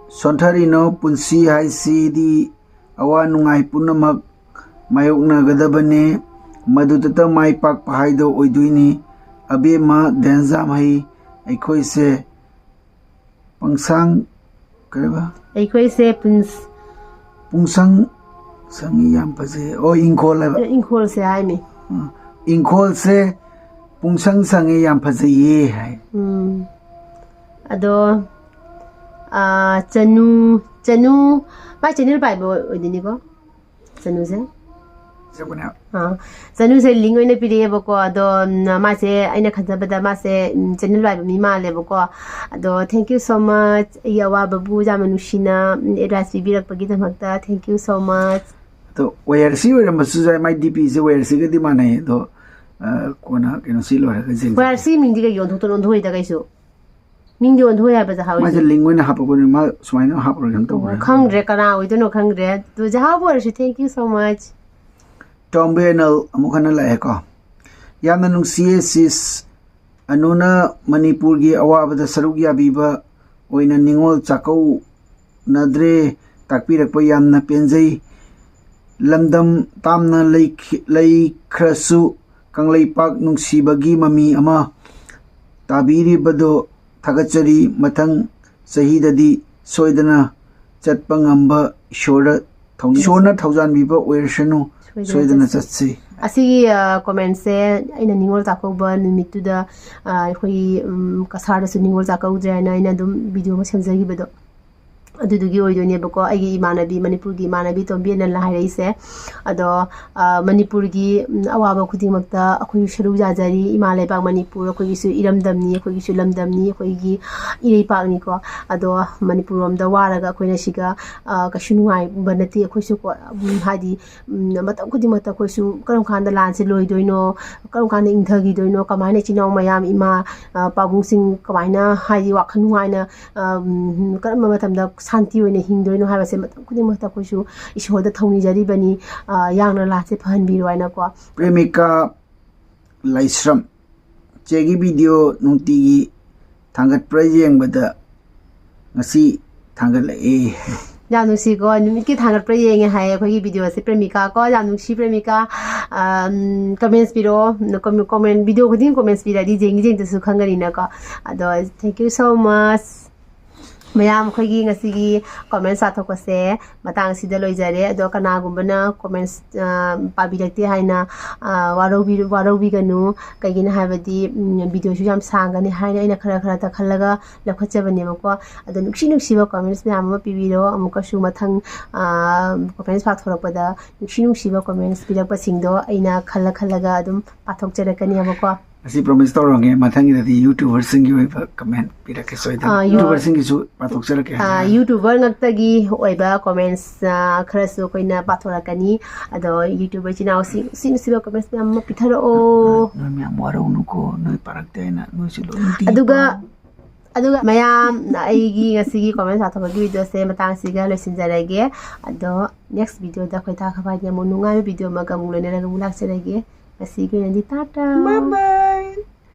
ꯁꯣꯟꯊꯔꯤꯅꯣ? ꯄꯨꯟꯁꯤ ꯍꯥꯏꯁꯤꯗꯤ ꯑꯋꯥ ꯅꯨꯡꯉꯥꯏ ꯄꯨꯝꯅꯃꯛ ꯃꯥꯌꯣꯛꯅꯒꯗꯕꯅꯦ꯫ ꯃꯗꯨꯗꯇ ꯃꯥꯏ ꯄꯥꯛꯄ ꯍꯥꯏꯗꯣ ꯑꯣꯏꯗꯣꯏꯅꯤ꯫ ꯑꯕꯦꯝꯃ ꯙꯅꯖꯥꯝꯍꯩ, ꯑꯩꯈꯣꯏꯁꯦ ꯄꯪꯁꯥꯡ ꯀꯩꯕ? ꯑꯩꯈꯣꯏꯁꯦ ꯄꯨꯟꯁ- ꯄꯨꯡꯁꯪ ꯁꯪꯉꯤ, ꯌꯥꯝ ꯐꯖꯩ꯫ ꯑꯣ, ꯏꯪꯈꯣꯜ ꯍꯥꯏꯕ꯫ ꯏꯪꯈꯣꯜꯁꯦ ꯍꯥꯏꯃꯤ꯫ ꯑꯥ, ꯏꯪꯈꯣꯜꯁꯦ ꯄꯨꯡꯁꯪ ꯁꯪꯉꯤ, ꯌꯥꯝ ꯐꯖꯩꯌꯦ ꯍꯥꯏ꯫ ꯎꯝ꯫ ꯑꯗꯣ, ꯑꯥ, ꯆꯅꯨ, ꯆꯅꯨ, ꯃꯥꯏ ꯆꯦꯅꯦꯜ ꯄꯥꯏꯕ ꯑꯣꯏꯗꯣꯏꯅꯤꯀꯣ꯫ ꯆꯅꯨꯁꯦ꯫ ꯆꯅꯨꯁꯦ ꯂꯤꯡ ꯑꯣꯏꯅ ꯄꯤꯔꯛꯑꯦꯕꯀꯣ꯫ ꯑꯗꯣ, ꯎꯝ, ꯃꯥꯁꯦ ꯑꯩꯅ ꯈꯟꯖꯕꯗ ꯃꯥꯁꯦ, ꯎꯝ, ꯆꯦꯅꯦꯜ ꯄꯥꯏꯕ ꯃꯤ ꯃꯥꯜꯂꯦꯕꯀꯣ꯫ ꯑꯗꯣ, thank you so much꯫ ꯑꯩꯒꯤ ꯑꯋꯥꯕꯕꯨ ꯌꯥꯝꯅ ꯅꯨꯡꯁꯤꯅ, ꯎꯝ, advice ꯄꯤꯕꯤꯔꯛꯄꯒꯤꯗꯃꯛꯇ thank you so much꯫ ꯑꯗꯣ ꯋꯥꯏ ꯑꯥꯔ ꯁꯤ ꯑꯣꯏꯔꯝꯕꯁꯨ ꯌꯥꯏ, ꯃꯥꯏ ꯗꯤ ꯄꯤꯁꯦ ꯋꯥꯏ ꯑꯥꯔ ꯁꯤꯒꯗꯤ ꯃꯥꯟꯅꯩ꯫ ꯑꯗꯣ, ꯑ, ꯀꯣꯟꯅ ꯀꯩꯅꯣ ꯁꯤ ꯂꯣꯏꯔꯒ ꯌꯦꯡꯁꯦ꯫ ꯋꯥꯏ ꯑꯥꯔ ꯁꯤ ꯃꯤꯡꯗꯤ ꯀꯩ ꯑꯣꯟꯊꯣꯛꯇꯅ ꯑꯣꯟꯊꯣꯛꯏꯗ ꯀꯩꯁꯨ꯫ ꯃꯤꯡꯗꯤ ꯑꯣꯟꯊꯣꯛ ꯌꯥꯕ ꯖꯍꯥꯎ ꯃꯥꯁꯦ ꯍꯣꯏꯁꯦ꯫ ꯂꯤꯡ ꯑꯣꯏꯅ ꯍꯥꯞꯄꯛꯄꯅꯤ, ꯃꯥ ꯁꯨꯃꯥꯏꯅ ꯍꯥꯞꯄꯔꯣꯏ ꯀꯩꯅꯣ ꯇꯧꯔꯦ꯫ ꯈꯪꯗ꯭ꯔꯦ ꯀꯅꯥ ꯑꯣꯏꯗꯣꯏꯅꯣ ꯈꯪꯗ꯭ꯔꯦ꯫ ꯑꯗꯨ ꯖꯍꯥꯎꯕꯨ ꯑꯣꯏꯔꯁꯨ thank you so much꯫ ꯇꯣꯝꯕꯤ ꯑꯅꯜ ꯑꯃꯨꯛ ꯍꯟꯅ ꯂꯥꯛꯑꯦꯀꯣ꯫ ꯌꯥꯝꯅ ꯅꯨꯡꯁꯤꯌꯦ ꯁꯤꯁ꯫ ꯑꯅꯨꯅ ꯃꯅꯤꯄꯨꯔꯒꯤ ꯑꯋꯥꯕꯗ ꯁꯔꯨꯛ ꯌꯥꯕꯤꯕ ꯑꯣꯏꯅ ꯅꯤꯉꯣꯜ ꯆꯥꯛꯀꯧꯅꯗ꯭ꯔꯦ ꯇꯥꯛꯄꯤꯔꯛꯄ ꯌꯥꯝꯅ ꯄꯦꯟꯖꯩ꯫ ꯂꯝꯗꯝ ꯇꯥꯝꯅ ꯂꯩꯈꯤ-, ꯂꯩꯈ꯭ꯔꯁꯨ ꯀꯪꯂꯩꯄꯥꯛ ꯅꯨꯡꯁꯤꯕꯒꯤ ꯃꯃꯤ ꯑꯃ ꯇꯥꯕꯤꯔꯤꯕꯗꯣ ꯊꯥꯒꯠꯆꯔꯤ꯫ ꯃꯊꯪ ꯆꯍꯤꯗꯗꯤ ꯁꯣꯏꯗꯅ ꯆꯠꯄ ꯉꯝꯕ ꯏꯁꯣꯔꯗ ꯊꯧ-, ꯏꯁꯣꯔꯅ ꯊꯧꯖꯥꯟꯕꯤꯕ ꯑꯣꯏꯔꯁꯅꯨ꯫ ꯁꯣꯏꯗꯅ ꯁꯣꯏꯗꯅ ꯆꯠꯁꯤ꯫ ꯆꯠꯁꯤ꯫ ꯑꯁꯤꯒꯤ, ꯑ, ꯀꯣꯃꯦꯟꯁꯦ ꯑꯩꯅ ꯅꯤꯉꯣꯜ ꯆꯥꯛꯀꯧꯕ ꯅꯨꯃꯤꯠꯇꯨꯗ, ꯑ, ꯑꯩꯈꯣꯏꯒꯤ, ꯎꯝ, ꯀꯁꯥꯔꯗꯁꯨ ꯅꯤꯉꯣꯜ ꯆꯥꯛꯀꯧꯗ꯭ꯔꯦ ꯍꯥꯏꯅ ꯑꯩꯅ ꯑꯗꯨꯝ ꯚꯤꯗꯤꯑꯣ ꯑꯃ ꯁꯦꯝꯖꯈꯤꯕꯗꯣ, ꯑꯗꯨꯗꯨꯒꯤ ꯑꯣꯏꯗꯣꯏꯅꯦꯕꯀꯣ꯫ ꯑꯩꯒꯤ ꯏꯃꯥꯟꯅꯕꯤ, ꯃꯅꯤꯄꯨꯔꯒꯤ ꯏꯃꯥꯟꯅꯕꯤ ꯇꯣꯝꯕꯤ ꯑꯅꯜꯅ ꯍꯥꯏꯔꯛꯏꯁꯦ꯫ ꯑꯗꯣ, ꯑ, ꯃꯅꯤꯄꯨꯔꯒꯤ, ꯎꯝ, ꯑꯋꯥꯕ ꯈꯨꯗꯤꯡꯃꯛꯇ ꯑꯩꯈꯣꯏꯁꯨ ꯁꯔꯨꯛ ꯌꯥꯖꯔꯤ꯫ ꯏꯃꯥ ꯂꯩꯕꯥꯛ ꯃꯅꯤꯄꯨꯔ ꯑꯩꯈꯣꯏꯒꯤꯁꯨ ꯏꯔꯝꯗꯝꯅꯤ, ꯑꯩꯈꯣꯏꯒꯤꯁꯨ ꯂꯝꯗꯝꯅꯤ, ꯑꯩꯈꯣꯏꯒꯤ ꯏꯔꯩꯄꯥꯛꯅꯤꯀꯣ꯫ ꯑꯗꯣ ꯃꯅꯤꯄꯨꯔ ꯂꯣꯝꯗ ꯋꯥꯔꯒ ꯑꯩꯈꯣꯏꯅ ꯁꯤꯒ, ꯑ, ꯀꯩꯁꯨ ꯅꯨꯡꯉꯥꯏꯕ ꯅꯠꯇꯦ ꯑꯩꯈꯣꯏꯁꯨꯀꯣ꯫ ꯎꯝ, ꯍꯥꯏꯗꯤ, ꯎꯝ, ꯃꯇꯝ ꯈꯨꯗꯤꯡꯃꯛꯇ ꯑꯩꯈꯣꯏꯁꯨ ꯀꯔꯝ ꯀꯥꯟꯗ ꯂꯥꯟꯁꯦ ꯂꯣꯏꯗꯣꯏꯅꯣ, ꯀꯔꯝ ꯀꯥꯟꯗ ꯏꯪꯊꯈꯤꯗꯣꯏꯅꯣ, ꯀꯃꯥꯏꯅ ꯏꯆꯤꯟ ꯏꯅꯥꯎ ꯃꯌꯥꯝ, ꯏꯃꯥ, ꯑ, ꯄꯥꯕꯨꯡꯁꯤꯡ ꯀꯃꯥꯏꯅ ꯍꯥꯏꯗꯤ ꯋꯥꯈꯜ ꯅꯨꯡꯉꯥꯏꯅ, ꯑ, ꯎꯝ, ꯀꯔꯝꯕ ꯃꯇꯝꯗ ꯁꯥꯟꯇꯤ ꯑꯣꯏꯅ ꯍꯤꯡꯗꯣꯏꯅꯣ ꯍꯥꯏꯕꯁꯦ ꯃꯇꯝ ꯈꯨꯗꯤꯡꯃꯛꯇ ꯑꯩꯈꯣꯏꯁꯨ ꯏꯁꯣꯔꯗ ꯊꯧꯅꯤꯖꯔꯤꯕꯅꯤ, ꯑ, ꯌꯥꯡꯅ ꯂꯥꯟꯁꯦ ꯐꯍꯟꯕꯤꯔꯣ ꯍꯥꯏꯅꯀꯣ꯫ ꯄ꯭ꯔꯦꯃꯤꯀꯥ ꯂꯥꯏꯁ꯭ꯔꯝ, ꯆꯦꯒꯤ ꯚꯤꯗꯤꯑꯣ ꯅꯨꯡꯇꯤꯒꯤ ꯊꯥꯡꯒꯠꯄ꯭ꯔꯥ ꯌꯦꯡꯕꯗ ꯉꯁꯤ ꯊꯥꯡꯒꯠꯂꯛꯑꯦ꯫ ꯌꯥꯝ ꯅꯨꯡꯁꯤꯀꯣ, ꯅꯨꯃꯤꯠꯀꯤ ꯊꯥꯡꯒꯠꯄ꯭ꯔꯥ ꯌꯦꯡꯉꯦ ꯍꯥꯏꯌꯦ ꯑꯩꯈꯣꯏꯒꯤ ꯚꯤꯗꯤꯑꯣꯁꯦ꯫ ꯄ꯭ꯔꯦꯃꯤꯀꯥ ꯀꯣ, ꯌꯥꯝ ꯅꯨꯡꯁꯤ ꯄ꯭ꯔꯦꯃꯤꯀꯥ꯫ ꯀꯃꯦꯟꯁ ꯄꯤꯔꯛꯑꯣ꯫ ꯀꯃꯦꯟ ꯚꯤꯗꯤꯑꯣ ꯈꯨꯗꯤꯡ ꯀꯃꯦꯟꯁ ꯄꯤꯔꯛꯑꯗꯤ ꯌꯦꯡꯉꯤ ꯌꯦꯡꯗꯁꯨ ꯈꯪꯒꯅꯤꯅꯀꯣ꯫ ꯑꯗꯣ thank you so much꯫ ꯃꯌꯥꯝ, ꯑꯩꯈꯣꯏꯒꯤ ꯉꯁꯤꯒꯤ ꯀꯃꯦꯟꯁ ꯄꯥꯊꯣꯛꯄꯁꯦ ꯃꯇꯥꯡꯁꯤꯗ ꯂꯣꯏꯖꯔꯦ꯫ ꯑꯗꯣ ꯀꯅꯥꯒꯨꯝꯕꯅ ꯀꯃꯦꯟꯁ ꯄꯥꯕꯤꯔꯛꯇꯦ ꯍꯥꯏꯅ ꯋꯥꯔꯧꯕꯤꯒꯅꯨ꯫ ꯀꯩꯒꯤꯅꯣ ꯍꯥꯏꯕꯗꯤ ꯚꯤꯗꯤꯑꯣꯁꯨ ꯌꯥꯝ ꯁꯥꯡꯒꯅꯤ ꯍꯥꯏꯅ ꯑꯩꯅ ꯈꯔ ꯈꯔ ꯇꯛꯍꯜꯂꯒ ꯂꯧꯈꯠꯆꯕꯅꯦꯕꯀꯣ꯫ ꯑꯗꯣ ꯅꯨꯡꯁꯤ ꯅꯨꯡꯁꯤꯕ ꯀꯃꯦꯟꯁ ꯃꯌꯥꯝ ꯑꯃ ꯄꯤꯕꯤꯔꯣ꯫ ꯑꯃꯨꯛꯀꯁꯨ ꯃꯊꯪ ꯀꯃꯦꯟꯁ ꯄꯥꯊꯣꯔꯛꯄꯗ ꯅꯨꯡꯁꯤ ꯅꯨꯡꯁꯤꯕ ꯀꯃꯦꯟꯁ ꯄꯤꯔꯛꯄꯁꯤꯡꯗꯣ ꯑꯩꯅ ꯈꯜꯂ ꯈꯜꯂꯒ ꯑꯗꯨꯝ ꯄꯥꯊꯣꯛꯆꯔꯛꯀꯅꯤ ꯍꯥꯏꯕꯀꯣ꯫ ꯑꯁꯤ ꯄ꯭ꯔꯣꯃꯤꯁ ꯇꯧꯔꯝꯒꯦ, ꯃꯊꯪꯒꯤꯗꯗꯤ ꯌꯨꯇ꯭ꯌꯨꯕꯔꯁꯤꯡꯒꯤ ꯑꯣꯏꯕ ꯀꯃꯦꯟ ꯄꯤꯔꯛꯀꯦ ꯁꯣꯏꯗꯅ꯫ ꯑꯥ, ꯌꯨ- ꯌꯨꯇ꯭ꯌꯨꯕꯔꯁꯤꯡꯒꯤꯁꯨ ꯄꯥꯊꯣꯛꯆꯔꯛꯀꯦ꯫ ꯑꯥ, ꯌꯨꯇ꯭ꯌꯨꯕꯔ ꯉꯛꯇꯒꯤ ꯑꯣꯏꯕ ꯀꯃꯦꯟꯁ ꯈꯔꯁꯨ ꯑꯩꯈꯣꯏꯅ ꯄꯥꯊꯣꯔꯛꯀꯅꯤ꯫ ꯑꯗꯣ ꯌꯨꯇ꯭ꯌꯨꯕꯔ ꯏꯆꯤꯟ ꯏꯅꯥꯎꯁꯤꯡ ꯅꯨꯡꯁꯤ ꯅꯨꯡꯁꯤꯕ ꯀꯃꯦꯟꯁ ꯃꯌꯥꯝ ꯑꯃ ꯄꯤꯊꯔꯛꯑꯣ꯫ ꯅꯣꯏ ꯃꯌꯥꯝ ꯋꯥꯔꯧꯅꯨꯀꯣ, ꯅꯣꯏ ꯄꯥꯔꯛꯇꯦ ꯍꯥꯏꯅ ꯅꯣꯏꯁꯨ ꯂꯣꯏ ꯅꯨꯡꯇꯤꯒꯤ ꯑꯗꯨꯒ ꯄꯥꯎ꯫ ꯑꯗꯨꯒ ꯃꯌꯥꯝ, ꯑꯩꯒꯤ ꯉꯁꯤꯒꯤ ꯀꯃꯦꯟ ꯄꯥꯊꯣꯛꯄꯒꯤ ꯚꯤꯗꯤꯑꯣꯁꯦ ꯃꯇꯥꯡꯁꯤꯒ ꯂꯣꯏꯁꯤꯟꯖꯔꯒꯦ꯫ ꯑꯗꯣ ꯅꯦꯛꯁ ꯚꯤꯗꯤꯑꯣꯗ ꯑꯩꯈꯣꯏ ꯊꯥ ꯈꯕꯥꯏꯅꯤ ꯑꯃꯨꯛ ꯅꯨꯡꯉꯥꯏꯕ ꯚꯤꯗꯤꯑꯣ ꯑꯃꯒ ꯑꯃꯨꯛ ꯂꯣꯏꯅꯔꯒ ꯑꯃꯨꯛ ꯂꯥꯛꯆꯔꯒꯦ꯫ ꯉꯁꯤꯒꯤ ꯑꯣꯏꯅꯗꯤ ꯇꯥꯇꯥ꯫ Bye bye.